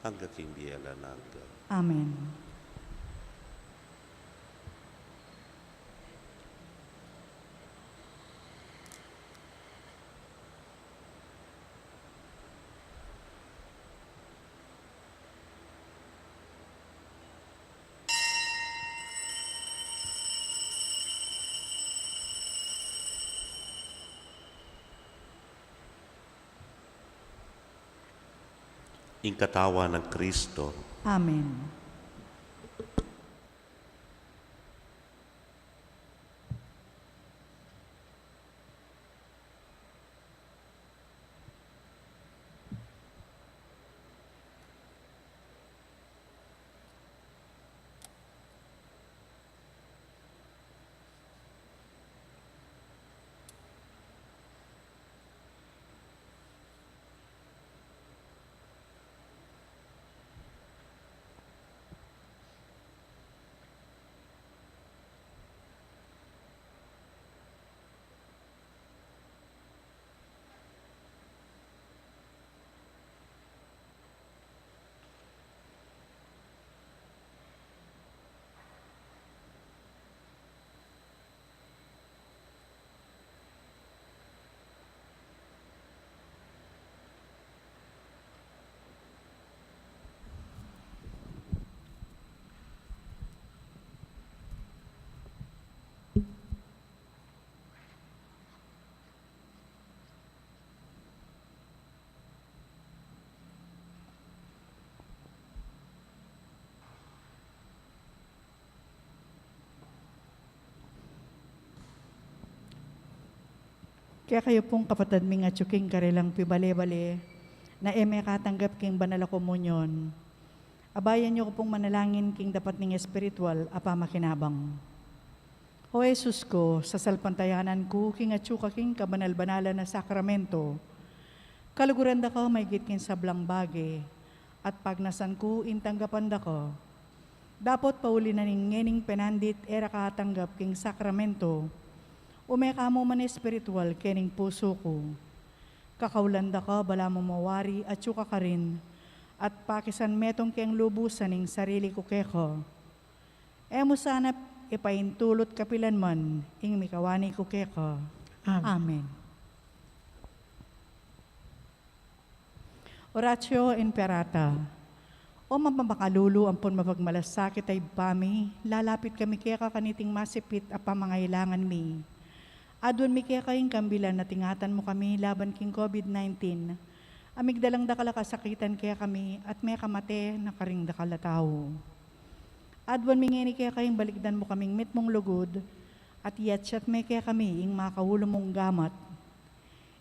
angga king bie alang angga. Amen. Ing katawan nang Kristo. Amen. Kekayu pung kapatad ming atyu king karelang pibale-bale, na e mekatanggap king banal a komunyon, abayan yu ku pung manalangin king dapat ning espiritual a pamakinabang. O Jesus ku, sasalpantayanan ku king atyu ka king kabanal-banalan a sakramento. Kaluguran da ka maigit king sablang bage, at pagnasan ku ing tanggapan da ka. Dapot pauli na ning ngening penandit e ra ka atanggap king sakramento, ume ka mu man espiritual kening pusu ku. Kakaulan da ka balamu mawari atyu ka karin, at pakisan metung keng lubusan ing sarili ku keka. E mu sana ipaintulut kapilan man ing mikawani ku keka. Amen. Amen. Oratio Imperata. O mapamakalulu ampon mapagmalasakit a Ibpa mi, lalapit kami keka kaniting masipit a pamangailangan mi. Aduan mi keka ing kambilan at ingatan mu kami laban king COVID nineteen. A migdalang dakal a kasakitan kekami at mekamate na karing dakal a tau. Aduan mi ngeni keka ing balikdan mu kaming mitmung lugud, at iyatyat me kekami ing makaulu mung gamat.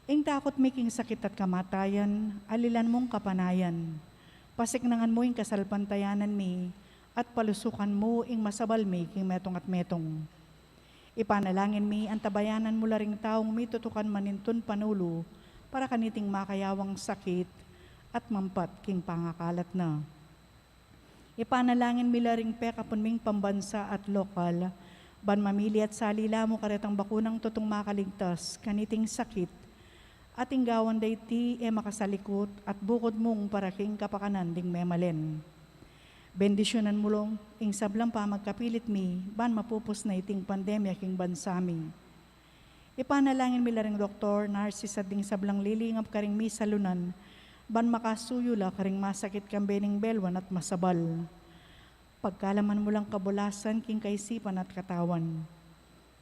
Ing takut mi king sakit at kamatayan, alilan mung kapanayan. Pasiknangan mu ing kasalpantayanan mi, at palusukan mu ing masabal mi king metung at metung. Ipanalangin mi, antabayanan mu la ring taung mitutukan manintun panulu para kaniting makayawang sakit at mampat king pangakalat na. Ipanalangin mi la ring pekapun ming pambansa at lokal, ban mamili at salila mu karetang bakunang tutung makaligtas kaniting sakit, at ing gawan da iti e makasalikut at bukud mung para king kapakanan ding memalen. Bendisyunan mu la ing sablang pamagkapilit mi, ban mapupus na iting pandemya king bansa mi. Ipanalangin mi la ring doktor, narsis at ding sablang lilingap karing misalunan, ban makasuyu la karing masakit kambe ning belwan at masabal. Pagkalaman mu lang kabulasan king kaisipan at katawan.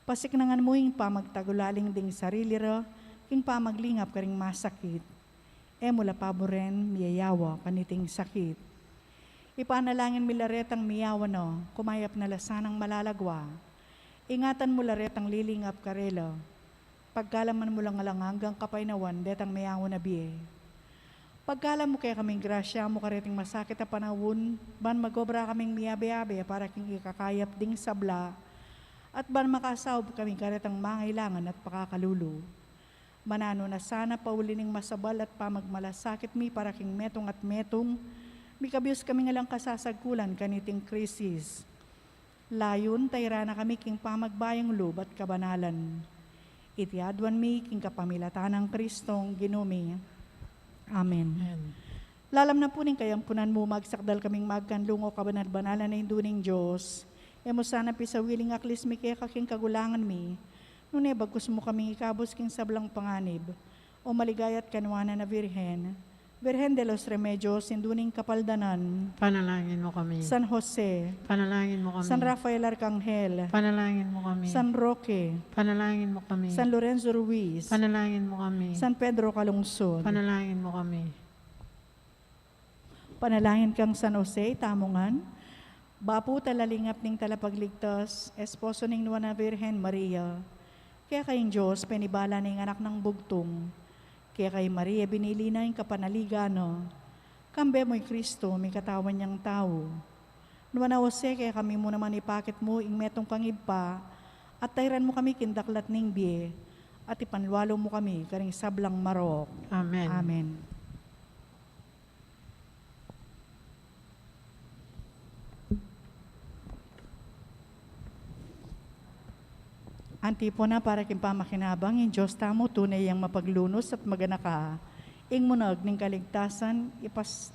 Pasiknangan mu ing pamagtagulaling ding sarili ra king pamaglingap karing masakit. E mu la paburen miyayawa kaniting sakit. Ipanalangin mi la retang miyawa na, kumayap na la sanang malalagwa. Ingatan mu la retang lilingap karela. Pagkalaman mu lang alang anggang kapaynawan detang miyawa na bie. Pagkalam mu kekaming grasya mu kareting masakit a panaun, ban magobra kaming miyabe-abe para king ikakayap ding sabla, at ban makasaup kami karetang mangailangan at pakakalulu. Mananu na sana pauli ning masabal at pamagmalasakit mi para king metung at metung, mikabius kaming alang kasasagkulan kaniting krisis. Layun, tairan na kami king pamagbayung lub at kabanalan. Iti aduan mi king kapamilatan nang Kristong Ginu mi. Amen. Amen. Lalam na pu ning kayampunan mu, magsakdal kaming magkanlungo kabanal-banalan a Indu ning Dios. E mu sana pisawili ing aklis mi keka king kagulangan mi, nune bagkus mu kaming ikabus king sablang panganib, o maligaya at kanuanan a Virgen, Virgen de los Remedios, Indu ning Kapaldanan. Panalangin mo kami. San Jose. Panalangin mo kami. San Rafael Arcangel. Panalangin mo kami. San Roque. Panalangin mo kami. San Lorenzo Ruiz. Panalangin mo kami. San Pedro Calungsod. Panalangin mo kami. Panalangin kang San Jose, itamu ngan. Bapu, talalingap ning Talapagligtas, esposo ning Nuan a Virgen Maria. Keka ing Dios penibala na ing Anak nang Bugtung. Keka i Maria binili na ing kapanaligan na. Kambe mu i Kristo, mikatawan yang tau. Nuan a Jose, kekami mu naman ipakit mu ing metung kang Ibpa, at tairan mu kami king daklat ning bie, at ipanlualu mu kami karing sablang marok. Amen. Amen. Antipona para king pamakinabang. Ing Dios tamu tune yang mapaglunus at maganaka, ing munag ning kaligtasan ipas-,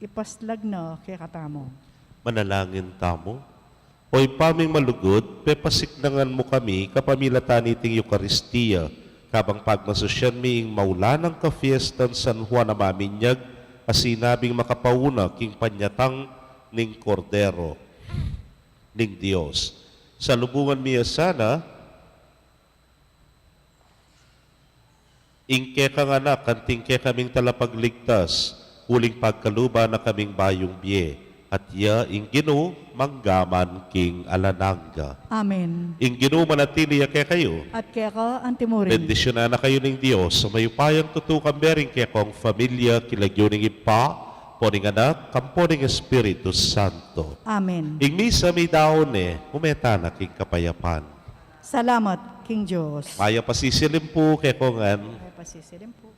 ipaslag na kekatamu. Manalangin tamu. O Ibpa ming malugud, pepasiknangan mu kami kapamilatan niting Eukaristia, kabang pagmasusyan mi ing maulan a kafiestan San Juan a Maminyag, a sinabing makapauna king panyatang ning Kordero ning Dios. Salubungan mi ya sana ing kekang Anak, anting kekaming Talapagligtas, uling pagkaluban na kaming bayung bie, at ya ing Ginu manggaman king alang angga. Amen. Ing Ginu manatili ya kekayu. At keka antimurin. Bendisyunan na kayu ning Dios, a mayupayang tutu, kambe ring kekong familia, king lagyu ning Ibpa, ampo ning Anak, ampo ning Espiritu Santo. Amen. Ing misa midaun ne, ume tana king kapayapan. Salamat king Dios. Mayap a sisilimpu kekongan. Mayap a sisilimpu.